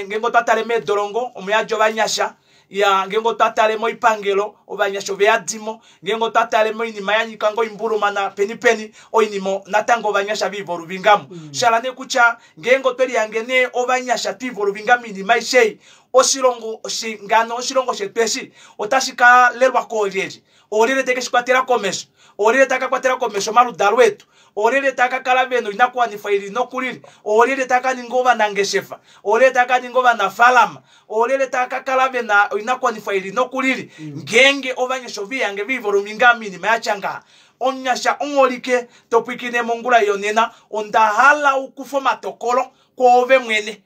S1: ngeenge otwa tale meedolongo omuyadja ovanyasha Ya, ngeenge otwa tale moipangelo, ovanyasha ove yadimo. Ngeenge otwa tale moinima ya nyika ngoimbuluma na peni peni, oinima natango ovanyasha ve ivoluvingamo. Shala nee kutya ngeenge otwe lihange nee ovanyasha twa ivoluvinga moinima aishe ei, oshilongo shi ngano oshilongo shetu eshi otashi ka lelwa koolyelye? Oolyelye te ke shi kwatela komesho? Oolyelye tava ka kwatela komesho omaludalo etu? Oolyelye tava ka kala ve na oinakuwanifwa i lili noku lili? Oolyelye tava ka ninga ovanangeshefa? Oolyelye tava ka ninga ovanafaalama? Oolyelye tava ka kala ve na oinakuwanifwa i lili noku lili? Ngeenge ovanyasha ove lihange ve livoluminga moinima ya tya ngaha, omunyasha omuholike to pwilikine mongula yonena, onda hala u kufe omatokolo kwoove mwene.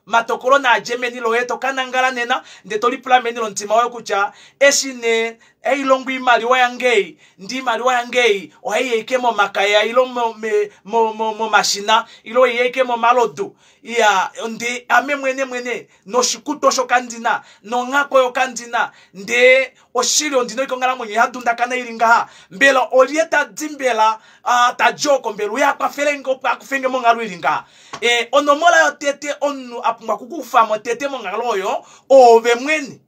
S1: Omatokolo naa dje meni loye, to ka nangala nena, ndele to lipula meni lomutima woye kutya, Eshi nee hai longo oimaliwa yange ei, ndee oimaliwa yange ei ohai ya ashike momakaya ile momashina ile ohai ya ashike momalodu, iya, ndee ame mwene mwene noshikutu osho kandi na, nonghaku oyo kandi na, ndee oshili ondi na ashike onghalamwenyo ya dundakana ili ngaha, mbela olye ta di mbela ta di oko mbela uye a kwafele nge opo a kufe nge monghalo ili ngaha? E, onomola yotete omunhu a pumbwa okukufa mo tete monghalo oyo oove mwene.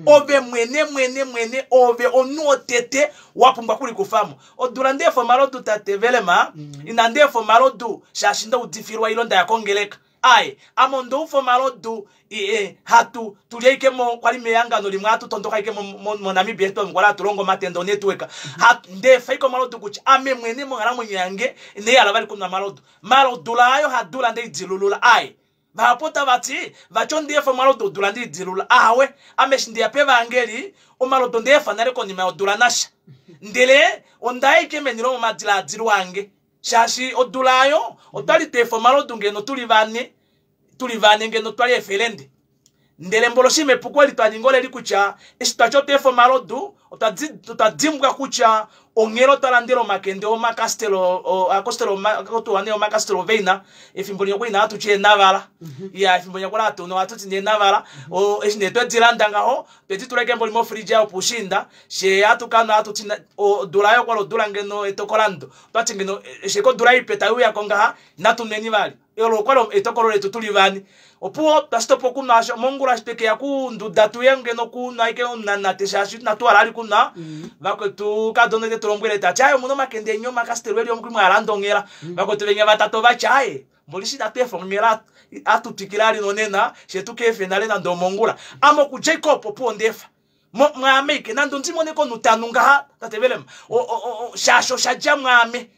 S1: Ove mwene mwene mwene oove omunhu wotete wa pumbwa okulikufa mo. Odula nda efa omalodu tate Velema, inandi efa omalodu shaashi nda udifilwa ile nda ya kongeleka. Aye, ame onda ufa omalodu e, hatu tuli ashike mo kwali mehangano limwe hatu tondoka ashike moNamibia eshi twali hatu longo omatenda onetwork. Nda efa ashike omalodu kutya ame mwene monghalamwenyo yange inai hala vali kunwa omalodu. Mara odula ayo hadula nde idilulula aye. Vahapu otava ti, vati onda efa omalodu odula nde idilula. Ahawe, ame eshi ndeya pevangeli, omalodu onda efa nale konima yodula nasha. Ndele onda ya ashike meni lomomadilaadilo ange. Shaashi odula ayo, otwali twa efa omalodu ngeno tuli vane, tuli vane ngeno twali efelende. Ndele mboli oshinima epuko eli twa ninga oleli kutya eshi twa ti otwa efa omalodu, otwa dimbwa kutya onghela otwa landela omakende omakastelo, akostelo otuwa nee omakastelo oveina, efimbo linya okwali hatu ti eenavala. Iya, efimbo linya okwali hatu nu ohatu ti nee eenavala. Eshi nee twedi landa ngaho, twedi tula ashike mboli mofridge yopuushiinda, fyee hatu ka nwa hatu ti odula oyo okwali odula ngeno etokolando. Otwati ngeno eshi ashike odula ipe tai uyako ngaha, natu nweni vali. Olo okwali etokolo letu tuli vane. Opuwo twa stopa okunwa osho mongula eshi twekeya kunduda tuye ngeno okunwa ashike omunanate shaashi inatu hala vali kunwa. Vakwetu kadona ote tu lombwele tati aaye omuna omakende eni omakasitelo eli omu mwa landa onghela. Vakwetu venya vatatu ovati aaye mboli eshi inatu efa onghela atu twikile vali nonena fyee tuka efe nale nande omongula. Ame okudja ashike opo opuwo onda efa. Mwaame ashike nande ondi mone komunhu tanu ngaha tate Velema shaashi osha dja mwaame.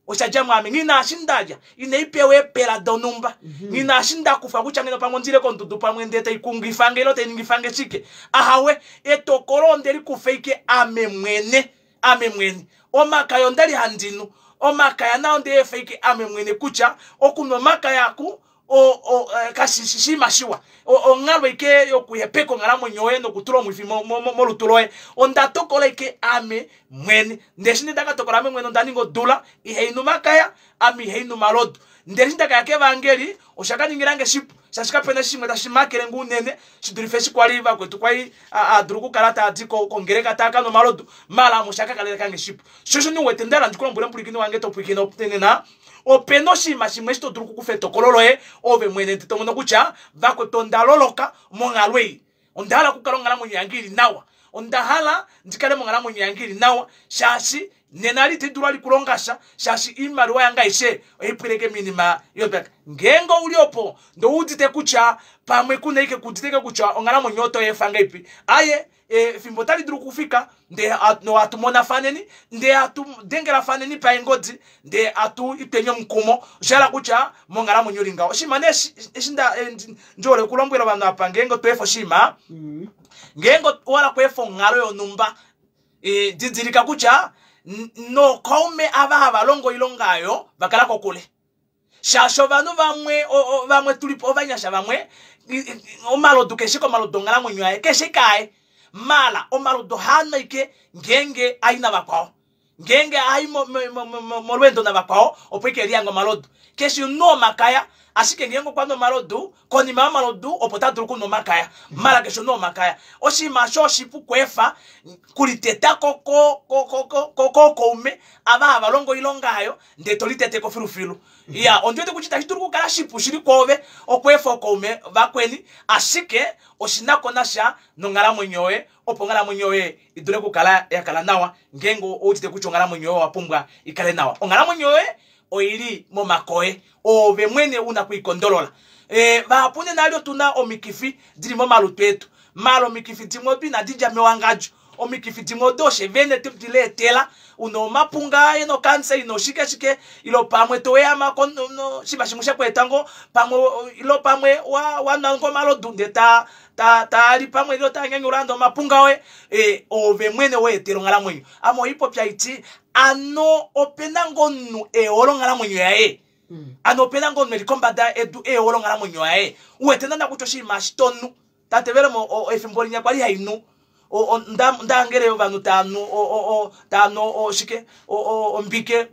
S1: Osha dja mwaame. Nghi na eshi nda lya, inai pewa eepela donhumba. Nghi na eshi nda kufa kutya ngeno pamwe ondi ile kondudu pamwe ndee tai kungifa nge ile tai ningifa nge shike. Ahawe, etokolo onde li kufa ashike ame mwene. Ame mwene. Omakaya onda li handi nu. Omakaya nao onde efa ashike ame mwene kutya okunwa omakaya aku o, o, eh, kashi shi shinima shiwa. O, onghalo ike yokuhepeka onghalamwenyo yoye nokutula omwifi mo, mo, mo, molutu loye. Onda tokola ike ame mwene. Ndele eshi nda ka tokola ame mwene onda ninga odula ihai nu omakaya, ame ihai nu omalodu. Ndele eshi nda ka ya kevangeli, osha ka ningila nge shipu, shaashi kape na shimwe tashi makele nge unene shi dulife eshi kwali vakwetu kwali a, a dulu okukala taa di ko, kongeleka taa ka nwa omalodu. Maala ame osha ka kaleleka nge shipu. Sho osho ndi wete nda hala ndi ku lombwele omupwilikini wange to pwilikine nena, Ope na oshinima shimwe eshi to dulu okukufa etokolo loye ove mwene ndele to mono kutya vakwetu onda loloka monghalo ei. Onda hala okukala onghalamwenyo yange i li nawa. Onda hala ndi kale monghalamwenyo yange i li nawa shaashi nena ali itandi dulu vali okulonga sha shaashi oimaliwa yange aishe ohai pwileke moinima yopeka. Ngeenge ou li opo ndee ou udite kutya pamwe ku na ashike ku udite ashike kutya onghalamwenyo oto i efa ngahelipi, aaye Efimbo otali dulu okufika ndee hatu monafaneni ndee hatu dengelafaneni paengodi ndee hatu itweni omukumo. Osha hala kutya monghalamwenyo oli ngaho. Oshinima nee eshi ndi hole okulombwela ovanhu apa ngeenge to efa oshinima, ngeenge owa hala okweefa onghalo yonhumba, didilika kutya nookaume ava hava longo oilonga oyo va kala kokule. Shaashi ovanhu vamwe vamwe tuli po ovanyasha vamwe omalodu keshe komalodu onghalamwenyo yaye keshe kaye mala omalodu ohaa ike ngeenge ai navakwao ngeenge ai molweendo navakwao opo ike liyanga omalodu keshe omunhu omakaya. Ashike ngeenge okwa nu omalodu, konima yomalodu opo ta dulu okunwa omakaya. Mala keshe omunhu omakaya. Oshinima osho oshipu kweefa kuliteta ko kookaume ava hava longo oilonga oyo ndee to litete ko filufilu. Iya, ondi wete kutya itashi dulu okukala shipu shili kwoove okweefa ookaume vakweni, ashike oshi na ko nasha nonghalamwenyo yoye opo onghalamwenyo yoye i dule okukala ya kala nawa ngeenge ou udite kutya onghalamwenyo yoye owa pumbwa i kale nawa. Onghalamwenyo yoye oi li momake oye. Oove mwene u na okwiikondolola. E, vahapu nena ali otu na omikifi di li momalutu etu. Maala omikifi dimwe odo inadi dja mewangadjo. Omikifi dimwe odo oshe vene twe di leetela. U na omapunga e na okancer, ina oshike shike, ilo pamwe to ehama koshinima shimwe she ku eta ngoo, pamwe ilo pamwe wa, wa nwa ngoo omalodu ndee ta, ta, taa li pamwe ilo taa nyanyula nande omapunga oye. E, oove mwene we etela onghalamwenyo. Ame ohaipopya haiti, Ano ope na ngoo omunhu e hole onghalamwenyo yaye? Ano ope na ngoo omunhu e li kombada yedu e hole onghalamwenyo yaye? U wete naana kutya oshinima eshi to nu, tate Velemo efimbo linya kwali hai nu, nda hangele ovanhu tava nu tava nu shike ombike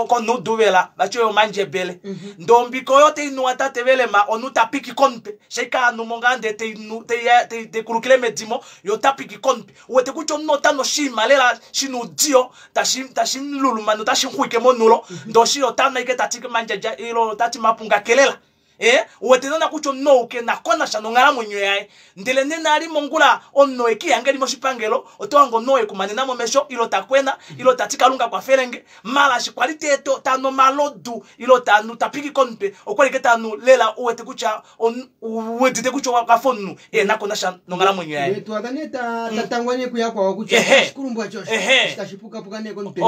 S1: konuduvela vati oyo omandjebele. Ndee ombike oyo tai nuwa tate Velema omunhu ta piki komutwe, shaike a numo ngaa ndee tei nu tai kulukile medimo ye ota piki komutwe. U wete kutya omunhu ota nu oshinima lela shina oudiyo tashi tashi mululuma notashi muxwike monulo ndee oshili ota nu ashike tati mandjadja ilo tati mapunga kelela. Ee, uwete naana kutya omunhu ou ke na ko nasha nonghalamwenyo yaye. Ndele nena ali mongula omunhu oo e ke lihange e li moshipangelo, oto hange omunhu oo e ku manena momesho, ilo ta kwena, ilo ta ti Kalunga kwafele nge. Mala eshi kwa li te, ta nu omalodu, ilo ta nu, ta piki komutwe, okwa li ashike ta nu lela uwete kutya, u udite kutya okwa fa omunhu e na ko nasha nonghalamwenyo yaye.
S2: Ndele to hada nee ta, ta tangwa nee kuyakwao kutya oshikulumbwa cho osho tashi pukapuka nee komutwe.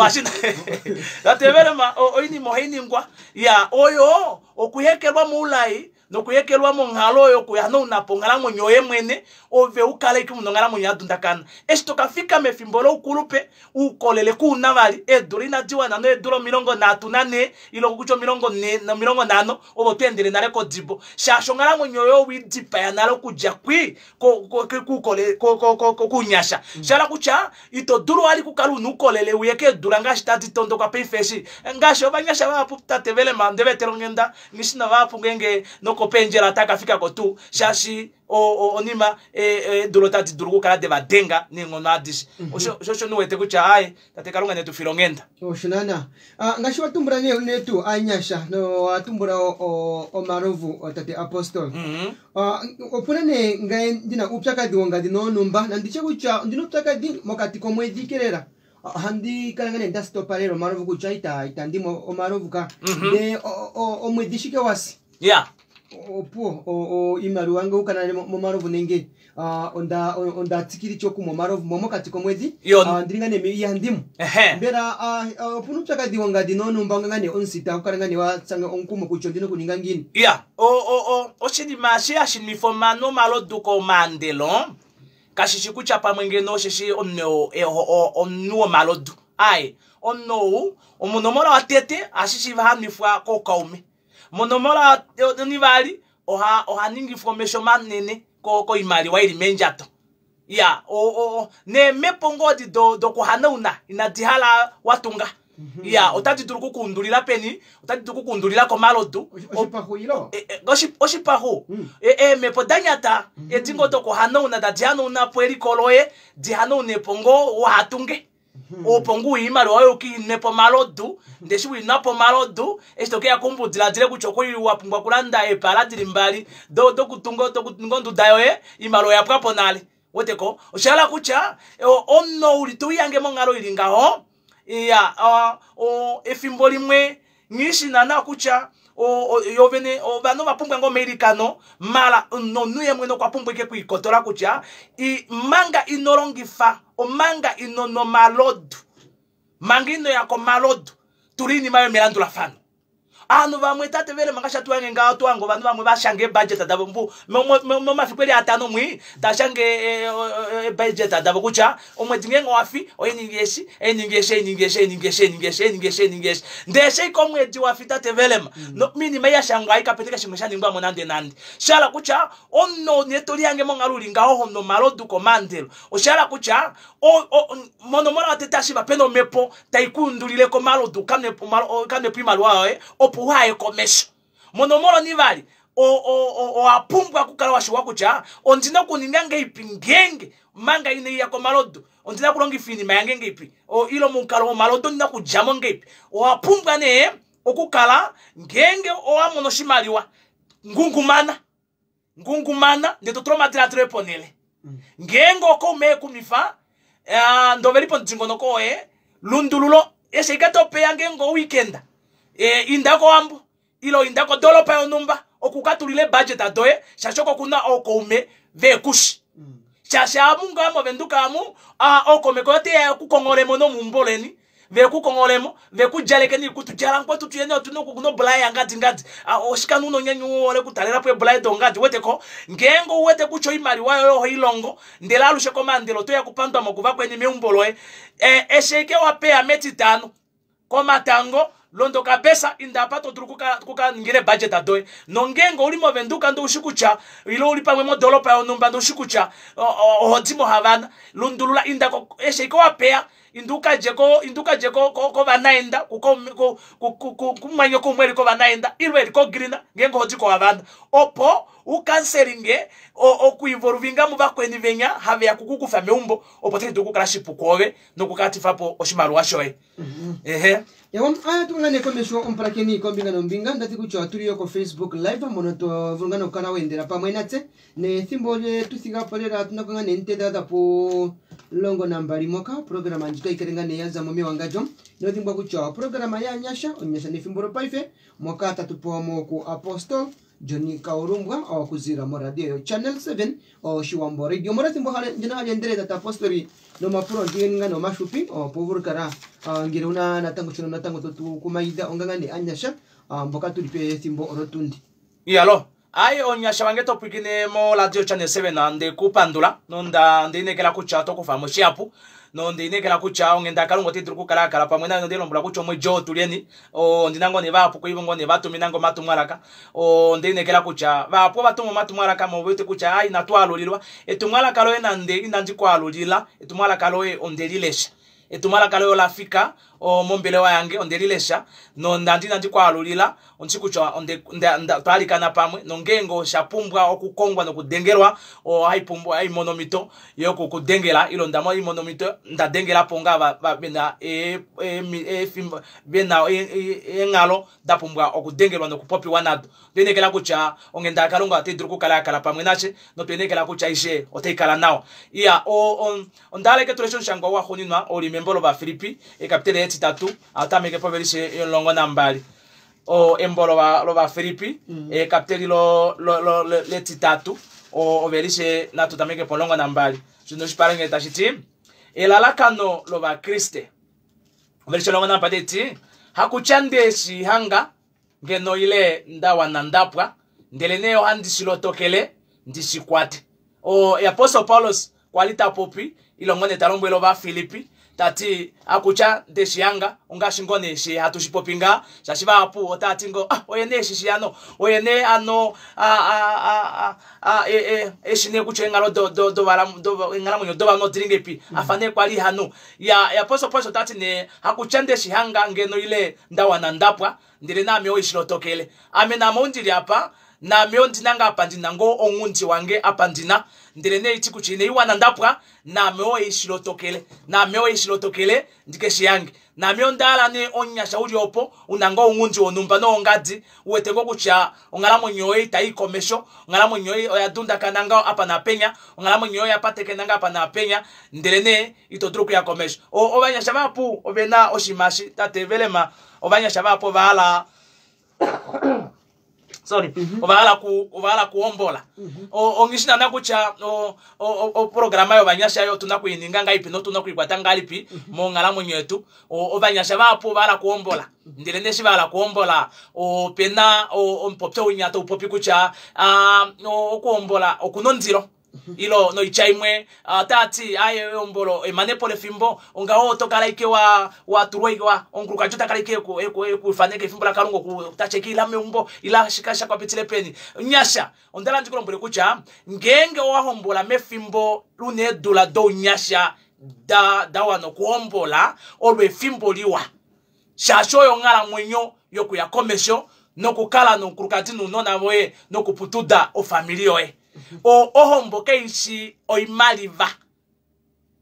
S1: Tate Velema, oinima ohai ningwa. Ya, oyo Okuhekelwa moulai nokuhekelwa monghalo yokuhanauna po onghalamwenyo yoye mwene, ove u kale ashike u na onghalamwenyo ya dundakana. Eshi to ka fika mefimbo loukulupe, oukolele ku u na vali, eedula inadi wana needula 34 ile kokutya 40 nomilongo nhano, ove oto endele nale kodibo, shaashi onghalamwenyo yoye owe i dipaya nale okudja kwi kounyasha. Sha hala kutya ito dulu vali okukala u na oukolele uye keedula ngaashi tadi tondoka paife eshi. Ngaashi ovanyasha vahapu tate Velema onde va etela onghenda, nghi na vahapu ngeenge nokopeendjela otava ka fika ko tuu shaashi onima eedula otadi dulu okukala de va denga neenghono adishe. Osho osho ndi wete kutya aaye tate Kalunga ne tu file onghenda.
S2: Osho naana. Ah, ngaashi wa tumbula nee unene tuu aanyasha nowa tumbula omalovu tate Apostol. Ah, opuna nee ngaye ndina uupyakadhi wongadhi noonumba nanditye kutya ondina uupyakadhi mokati komwedhi kelela ohandi kala nga nee nda stopa lela omalovu kutya ita itandi mo omalovu ka ndee omwedhi shike wasi opuwo iimaliwa nge ukana momalovu nenge ah, onda onda tsikili okumwa omalovu mo mokati komwedhi
S1: Yo.
S2: Ah, ndili nga nee ihandimu mbela ah, ah, opuna uupyakadhi wongadhi noonumba onga nga nee omusita okukala nga nee wa tsanga omukumo kutya ondina okuninga ngiini
S1: Ya, oshinima eshi hashi nwifa ovanhu omalodu komaandelo kashi shi kutya pamwe ngeno osheshi omunhu omunhu womalodu. Aaye, omunhu ou omonomola watete ohashi shiiva ha nwifwa kookaume. Monomola onivali oha oha ningifwa omesho manene koimaliwa ili meendjato. Ya, neemhepo ngoo edi dokuhanauna inadi hala wa tunga. Ya, otadi dulu okukuundulila peni? Otadi dulu okukuundulila komalodu.
S2: Oshipaxu ilo?
S1: Oshipaxu. Eemhepo da nyata edi ngoo dokuhanauna tadi hanauna po eliko loye, di hanaune po ngoo uhatunge. Opo ngoo uye oimaliwa yoye uke i nwe po omalodu, ndee eshi we i nwa po omalodu, eshi to keya keumbo u diladile kutya okwali wa pumbwa okulanda eepala dili mbali dokutunga onduda yoye, oimaliwa oya pwa po nale. Weteko? Osha hala kutya omunhu ou li to lihange monghalo ili ngaho, iya, efimbo limwe nghi shi naana kutya yo vene ovanhu ova pumbwa ngoo omailikano, mala nomunhu ye mwene okwa pumbwa ashike okwiikotola kutya manga ino longifa, omanga ino nwa omalodu, manga ino ya komalodu, tula oinima yoye melandulafano. Ovanhu vamwe tate vele manga shatu wange ngaho tu wange ovanhu vamwe va shange eebudget davo mbu momafiku eli atano mwi ta shange eebudget davo kutya omwedi ngeenge owa fi oiningi eshi einingi eshi einingi eshi einingi eshi einingi eshi einingi eshi einingi eshi ndee eshi ashike omwedi wa fi tate Velema no minima ei ya shangwa ei kapena shimwe sha ningwa mo nande nande. Sha hala kutya omunhu nee to lihange monghalo uli ngaho ho nomalodu komaandelo osha hala kutya monomola yotete ashiva pena omhepo tai ku undulile komalodu ukanwe po oimaliwa yoye opo uhaye komesho. Monomola onivali, owa pumbwa okukala wa shiwa kutya ondina okuninga ngeipi ngeenge manga ine iya komalodu, ondina okulongifa oinima yange ngeipi, ile momukalo womalodu ondina okudjamo ngeipi. Owa pumbwa nee okukala ngeenge owa mono oshimaliwa, ngungumana. Ngungumana ndee to tula omadiladilo oye ponhele. Ngeenge okaume ekumifa, ndee oveli pomudingonoko woye, lundululo eshi ashike to peya ngeenge oweekend, inda kOwambo ile inda kodoolopa yonhumba oku ka tulile eebudget doye shaashi oko kuna ookaume veekushi. Shaashi amu ngaa moVenduka amu, ookaume koye oteya ekukongholemo nomeumbo leni vekukongholemo vekudjaleke niikutu djala mukwetu tuyeni otuna okukuna obulaye yangadi ngadi. Oshikanu una onyanyu uhole okutalelapo eebulaye dongadi uweteko ngeenge ouwete kutya oimaliwa yoye ohoi longo ndele alushe komaandelo otoya kupandwa mo kuvakweni meumbo loye. Eshi ashike wapeya metitano komatango londa okabesa inda apa to dulu kuka ningila eebudget doye. Nongeenge ouli moVenduka ndee oushi kutya ile ouli pamwe modoropa yonhumba ndee oushi kutya ohodi moHavana lundulula inda eshi ashike wapeya inda ukalye ko inda ukalye ko kovanaenda kumumwanyoko umwe eli kovanaenda ile eli kogreen ngeenge ohodi koHavana opo ukanselinge okuivoluvinga muvakweni venya haveya kukukufa meumbo opo tashi dulu okukala shipu kwoove nokukatifa po oshimaliwa shoye. Ehe.
S2: Ewa, aya tu nga komesho omupulakeni kombinga nombinga ndati kutya otuli yo ko Facebook live mono to vulu nga nokukala weendela pamwe natse nethimbo lye tu thiga po lela tuna ko nga neenteda dha po 12 moka oprograma ndjika ikale nga nee ya za mo mewangadjo nodhimbwa kutya oprograma yaanyasha onyasha nefimbo lopaife moka tatu pewa mo ku Apostle Johnny Kaulumbwa okuzila moradio yo Channel 7 Oshiwambo Radio. Omolwethimbo ndino hali endelele tata Apostoli nomapulo ndigeninga nomashupi opo vulu kala ngele una natango shono natango totu kumaida onga nga nee anyasha mboka tuli pethimbo olotundi.
S1: Iyalo, ai onyasha wange to pwikine mo radio Channel 7 nde ku pandula nonda ndeinekela kutya oto kufa mo shihapu nondeinekela kutya onghenda yaKalunga otai dulu okukala ya kala pamwe nayo nonde lombwela kutya omwedi oo tulyeni ondina ngoo nee vahapu kuivo ngoo nee vatumina nge omatumwalaka ondeinekela kutya vahapu ovatuma omatumwalaka mowete kutya ai inatu alulilwa etumwalaka loye nande inandi ku alulila etumwalaka loye ondeli lesha etumwalaka loye ola fika mombelewa yange ondeli lesha nonande inandi ku alulila ondishi kutya twalikana pamwe nongeenge osha pumbwa okukongwa nokudengelwa ohai mono omhito yokukudengela ile onda imono omhito nda dengela po ngaa vena efimbo vena eenghalo da pumbwa okudengelwa nokupopiwa nado. Otwa inekela kutya onghenda yaKalunga otai dulu okukala ya kala pamwe nashe notwa inekela kutya aishe otai kala nawa. Iya, onda hala eke tuleshe omushangwa waxuuninwa oo uli membo lOvafilippi ekapiteli etitatu atameke povelishe yo12. Embo lOvafilippi ekapiteli letitatu ovelishe natu tameke po 12. Shino oshipalanyole tashi ti elalakano lOvakriste. Ovelishe 12 ti hakutya ndeshi hanga ngeno ile ndawana ndapwa ndele nee ohandi shilotokele ndishikwate. Apostle Paulus kwali ta popi ilongo ne ta lombwele Ovafilippi tati akutya ndeshihanga ongaashi ngoo nee she hatu shipopi ngaa shaashi vahapu otava ti ngoo oye nee eshi shiyano oye nee ano eshi nee kutya eenghalo eenghalamwenyo dovanhu odili ngeipi afa nee kwali hanu ya Apostle Paulus otati nee hakutya ndeshihanga ngeno ile ndawana ndapwa ndele naame oishilotokele ame naame ondili apa naame ondina nga apa ndina ngoo onghundi wange apa ndina ndele nee iti kutya ine iwana ndapwa naame oishilotokele naame oishilotokele ndikeshi yange naame ondahala nee onyasha uli opo una ngoo onghundi wonhumba nowongadi uwete ngoo kutya onghalamwenyo yoye itai komesho onghalamwenyo yoye oya dundakana ngao apa napenya onghalamwenyo yoye oya patekena ngao apa napenya ndele nee ito dulu okuya komesho. Ovanyasha vahapu ovena oshimashi tate Velema ovanyasha vahapu ovahala sorry ovahala kuhombola. Ongishi nana kutya oprograma yovanyasha yo otuna kuininga ngahelipi notuna okuikwata ngahelipi monghalamwenyo yetu. Ovanyasha vahapu ovahala kuhombola ndele nee eshi vahala kuhombola opena omupopyo winya taupopi kutya okuhombola okuna ondilo ilo noitya imwe otati aye ehombolo emanepo lefimbo ongaho oto kala ike watulwa ike omukulukadi ota kala ike ekufaneka efimbo laKalunga okutacheka ila meumbo ila shika shakwapitile peni. Nyasha ondala ndikulombwele kutya ngeenge owahombola mefimbo luna eedula dounyasha da wana okuhombola olo efimbo liwa shaashi oyo onghalamwenyo yokuya komesho Nokukala nomukulukadi nounona voye nokuputuda ofamili yoye. Ohombo kai shi oimaliva.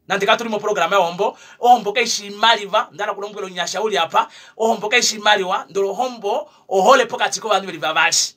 S1: Nande katu li moprograma yohombo, ohombo kai shi oimaliva. Onda hala okulombwela omunyasha u li apa, ohombo kai shi oimaliwa, ndele ohombo ohole pokati kovanhu ve li vavali.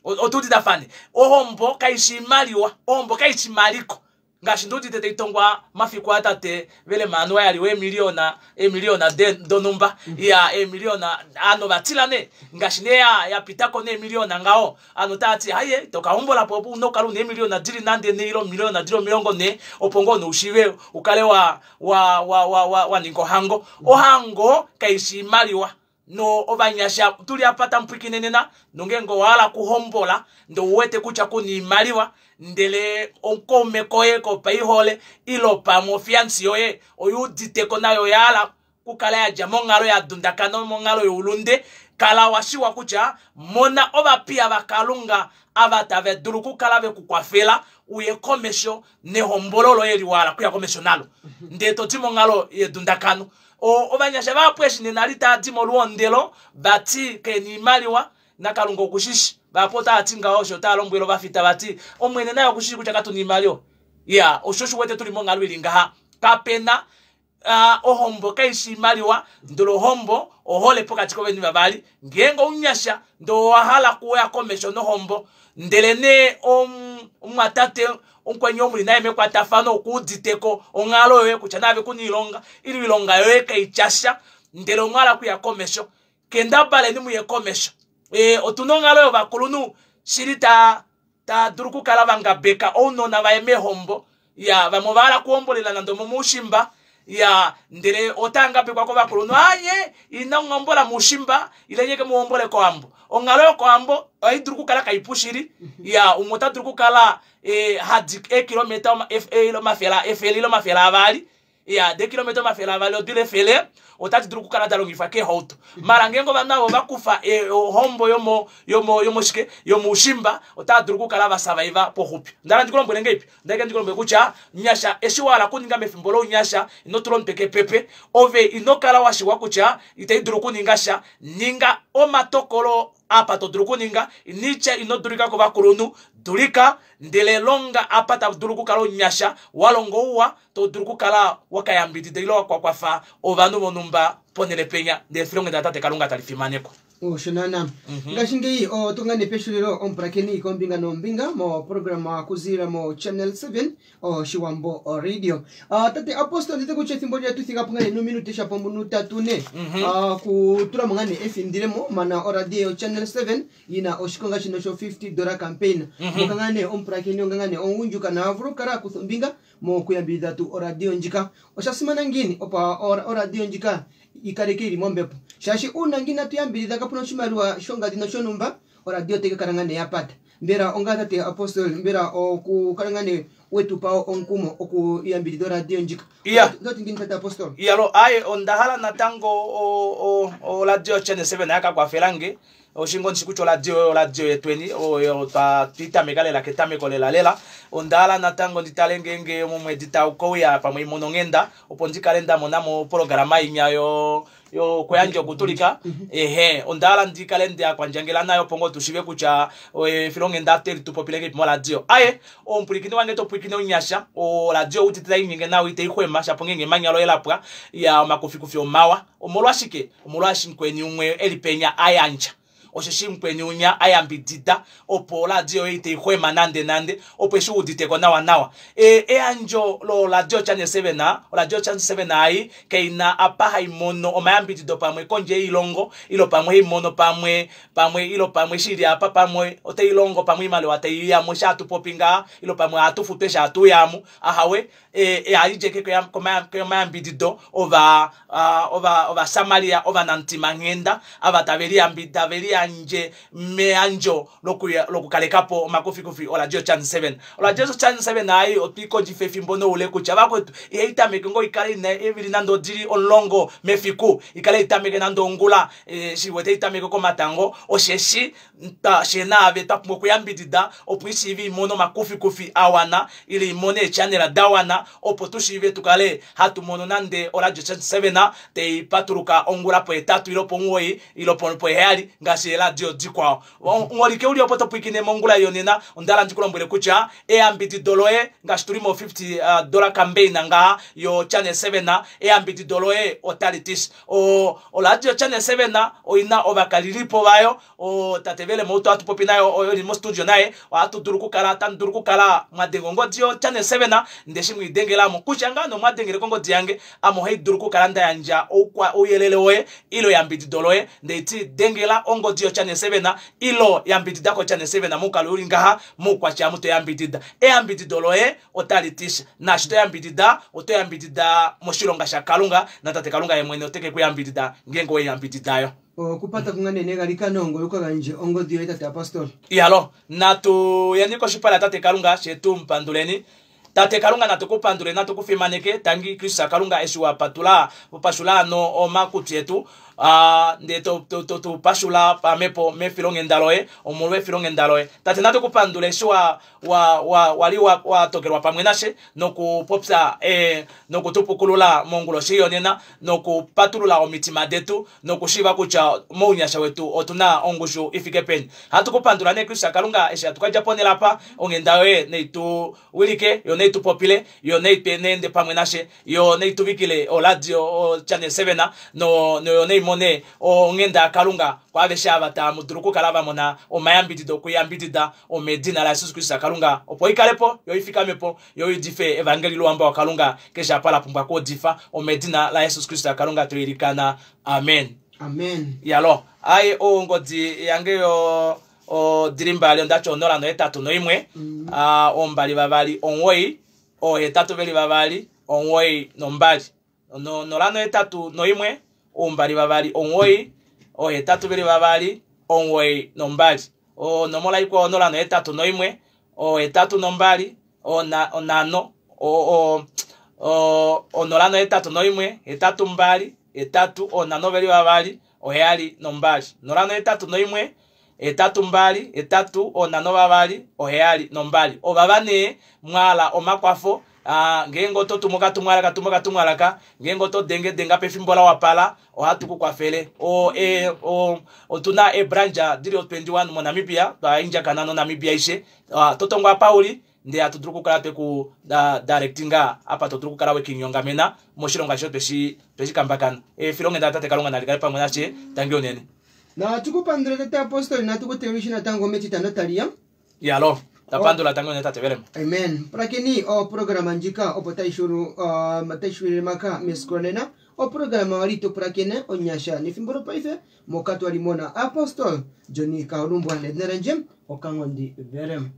S1: Otu uditafane? Ohombo kai shi oimaliwa, ohombo kai shi omaliko. Ngaashi ndi udite tai tongwa mafiku aa tate Velemaanua ya liwa eemiliona, eemiliona de, donhumba. Iya, eemiliona, ovanhu ova tila nee. Ngaashi nee ya, ya pita ko neemiliona ngaho, ovanhu otava ti, Haye, ito ka hombola po opo u na okukala u na eemiliona di li nande nhee ile omiliona di li 40, opo ngoo nee u shiive u kale wa, wa, wa, wa, wa, wa ninga ohango. Ohango kai shi oimaliwa. No ovanyasha tuli apa tamu pwiikine nena, nongeenge owa hala okuhombola ndele ou wete kutya ku na oimaliwa, ndele okaume koye kopaihole ile pamwe ofiansi yoye oyi udite ko nayo oya hala okukala ya dja monghalo ya dundakana monghalo youlunde, kala wa shiwa kutya mona ovapiya vaKalunga ava tava dulu okukala ve ku kwafela uye komesho nehombolo loye li wa hala okuya komesho nalo, ndele to di monghalo yedundakano. Ovanyasha vahapu eshi nena li taa di moluhondelo vati kena oimaliwa, naKalunga oku shi shi. Vahapu otava ti ngaho osho otava lombwele ovafita vati, Omwene naye oku shi shi kutya katu na oimaliwa. Iya, osho osho u wete tu li monghalo i li ngaha. Kape na ohombo kai shi oimaliwa, ndele ohombo ohole pokati kovanhu vavali. Ngeenge ounyasha ndele owa hala okuya komesho nohombo, ndelenee omumwatate Omukweni oo mu li naye mekwatafano oku udite ko onghalo yoye kutya naave ku na oilonga, ile oilonga yoye kai tya sha, ndele omwa hala okuya komesho. Kendabaleni mu ye komesho. E, otu na onghalo yovakulunhu shili ta ta dulu okukala va ngabeka ounona vaye meehombo. Ya, vamwe ova hala okuhombolela nande omomoushimba, ya, ndele otava ngabekwa kovakulunhu. Anye, ina hombola moushimba, ile nye ke mu hombole kohambo. Onghalo yokohambo ohai dulu okukala kai pu shili. Ya, umwe ota dulu okukala e, hadi eekilometa efele ile 200. Ya, deekilometa 200 odili efele otadi dulu okukala da longifwa keehauto. Mara ngeenge ovanhu avo ova kufa ohombo yomo yomo yomoshike yomoushimba otava dulu okukala va savaiva poxupi. Onda hala ndi ku lombwele ngeipi? Onda hala ndi ku lombwele kutya nyasha eshi wa hala okuninga mefimbo lounyasha ino tula omutwe kepepe. Ove ino kala wa shiwa kutya itai dulu okuninga sha. Ninga omatokolo apa to dulu okuninga, nitya ino dulika kovakulunhu, dulika ndele longa apa ta dulu okukala omunyasha, wa longa ouwa, to dulu okukala wa ka yambidida ile wa kwakwafa ovanhu vonhumba ponhele penya, ndele efilonghenda laTate Kalunga tali fimanekwa.
S2: Osho naana. Ngashingeyi otu nga nee pexulilo omupulakeni kombinga nombinga moprograma okuzilila mo Channel 7 Oshiwambo Radio. Ah, tate Apostle ndite kutya ethimbo lyetu thiga po ngane numinute shapo munutatu ne. Ah, kutula mo ngane efindilemo mana oradio Channel 7 yina oshikonga shino sho 50 dollar campaign. Moka ngane omupulakeni onga ngane omugundjuka na vulu okukala a kutha ombinga mokuyambidhidha tuu oradio ndjika. Osha simana ngiini opo oradio ndjika yi kaleke yi li mombepo? Shaashi uuna nge inatu yambidhidha kapuna oshimaliwa shongadhi noshontumba, oradio otayi ka kala ngaa nee ya pata. Mbela onga tate Apostle, mbela okukala ngaa nee we tu pa omukumo okuyambidhidha oradio ndjika?
S1: Iya.
S2: Oto ti ngiini tate Apostle?
S1: Iyalo, aye onda hala natango oradio Channel 7 ya ka kwafela nge. Oshingo ndishi kutya oradio oyo oradio yetweni oyo twa twiitameka lela ketameko lela lela. Onda hala natango ndi tale ngeenge momwedi tau kouya pamwe imono onghenda opo ndi kale nda mona mo opologalama inya yo yokuyandja okutulika. Ehe, onda hala ndi kale nda kwandjangela nayo opo ngoo tu shive kutya efilonghenda teli tu popile ngeipi moradio. Aye, omupwilikini wange to pwilikine omunyasha, oradio ou udite tai linyenge nawa itai xwema shapo ngeenge emanya loye la pwa, ya omakufikufi omawa. Omolwashike? Omolwaashi mukweni umwe e li penya a yandja. Osheshi mukweni unya a yambidida opo oradio yoye itai xwema nande nande, opo eshi u udite ko nawa nawa. E, eyandjo loradio Channel 7, oradio Channel 7 ai kai na apa hai mono omayambidido pamwe kondje yoilongo, ilo pamwe hai mono pamwe, pamwe, ilo pamwe eshi ili apa, pamwe otai longo pamwe oimaliwa tai uya mo eshi hatu popi ngaha, ilo pamwe ohatu futu eshi hatu uya mo. Ahawe, ohali dje komayambidido Ovasamaria ovanamutimanghenda ava tave liyandje meyandjo lokukaleka po omakufikufi oRadio Channel 7. ORadio Channel 7 ai otwe i kondjifa efimbo noule kutya vakwetu ihai tameke ngoo ikale ina eevili nande odili 10 mefiku, ikale hai tameke nande ongula, shi wete hai tameke komatango, osheshi Fye naave twa pumbwa okuyambidida opo i shiive i mone omakufikufi a wana ile i mone eechanela da wana opo tu shiive tu kale hatu mono nande oradio 7 tai patuluka ongula pohetatu ile opomuwoi ile poheyali ngaashi. neeradio dikwao. Ngolike uli opo to pwiikine mongula yonena, onda hala ndi ku lombwele kutya eyambidido loye ngaashi tuli mo 50 dollar campaign ngaha yo Channel 7, eyambidido loye otali ti sha. Oradio Channel 7 oina ovakalelipo vayo, tate Velemo ou hatu popi naye oyo li mostudio naye, ohatu dulu okukala, otamu dulu okukala mwa denga ongodi yo Channel 7 nde shi mwiidengelamo kutya ngaa nomwa dengele kongodi yange, ame ohai dulu okukala nda yandja ouyelele woye ilo eyambidido loye, ndeiti dengela ongodi yo Channel 7 ilo yambidida ko Channel 7 moukalo uli ngaha moukwatya amu to yambidida. Eyambidido loye otali ti sha, naashi to yambidida oto yambidida moshilonga shaKalunga, natate Kalunga ye mwene oteke ku yambidida ngeenge owe yambididayo.
S2: Okupata kunga nee negalikano ngoye uka gandje ongodhi yoye tate apostol.
S1: Iyalo, natu yeni koshipala tate Kalunga shetu mupanduleni. Tate Kalunga natu ku pandule, natu ku fimaneke, tangi Kristus Kalunga eshi wa patula pashula ano omakutwi etu, ndee to pashula pamhepo mefilonghenda loye, omolwa efilonghenda loye. Tate natu ku pandule eshi wali wa tokelwa pamwe nashe nokupopya nokutupukulula monguloshi yonena nokupatulula omitima detu nokushiiva kutya mounyasha wetu otuna ongushu ifike peni. Hatu ku pandula nee Kristus Kalunga eshi hatu kadja ponela apa, onghenda yoye neitu wilike, yo neitu popile, yo neitu neende pamwe nashe, yo neitu vikile oradio Channel 7 no yo neimone onghenda yaKalunga kwaaveshe ava tamu dulu okukala va mona omayambidido okuyambidida omedina laJesus Kristus Kalunga, opo ikalepo yo ifikamepo yo idife evangeli louhamba waKalunga keshe apa la pumbwa kuudifa, omedina laJesus Kristus Kalunga toilikana, amen.
S2: Amen.
S1: Yalo ai ongodi yange yo odili mbali ondati 081 229 822 92 081 229 822 92 onomola ikwao 081 82 5 081 82 3 5 2 7 081 82 3 5 2 7 Ovava nee mwala omakwafo, ngeenge oto tumu okatumwalaka, tuma okatumwalaka, ngeenge oto denge denga pefimbo la wapala, ohatu ku kwafele. Otuna eebranja dili 21 moNamibia, twa indjakana noNamibia aishe. Totongwa apa uli, ndee hatu dulu okukala tweku directinga apa to dulu okukala wekinyongamena moshilongo ashishe tweshi kambakana. Efilonghenda tate Kalunga nali kale pamwe nashe, tangi unene.
S2: Natu ku pandule tate apostoli, natu ku teelishe natango metitano taliya.
S1: Yalo, tapandula tango unene tate Velemo.
S2: Amen. Pulakeni oprograma ndjika opo tayi shulu, tayi shulile maka mesiku lonena. Oprograma wali to pulakene onyasha nefimbo lopaife moka twali mona apostol Johnny Kaulumbwa nedina landje Okangondi Velemo.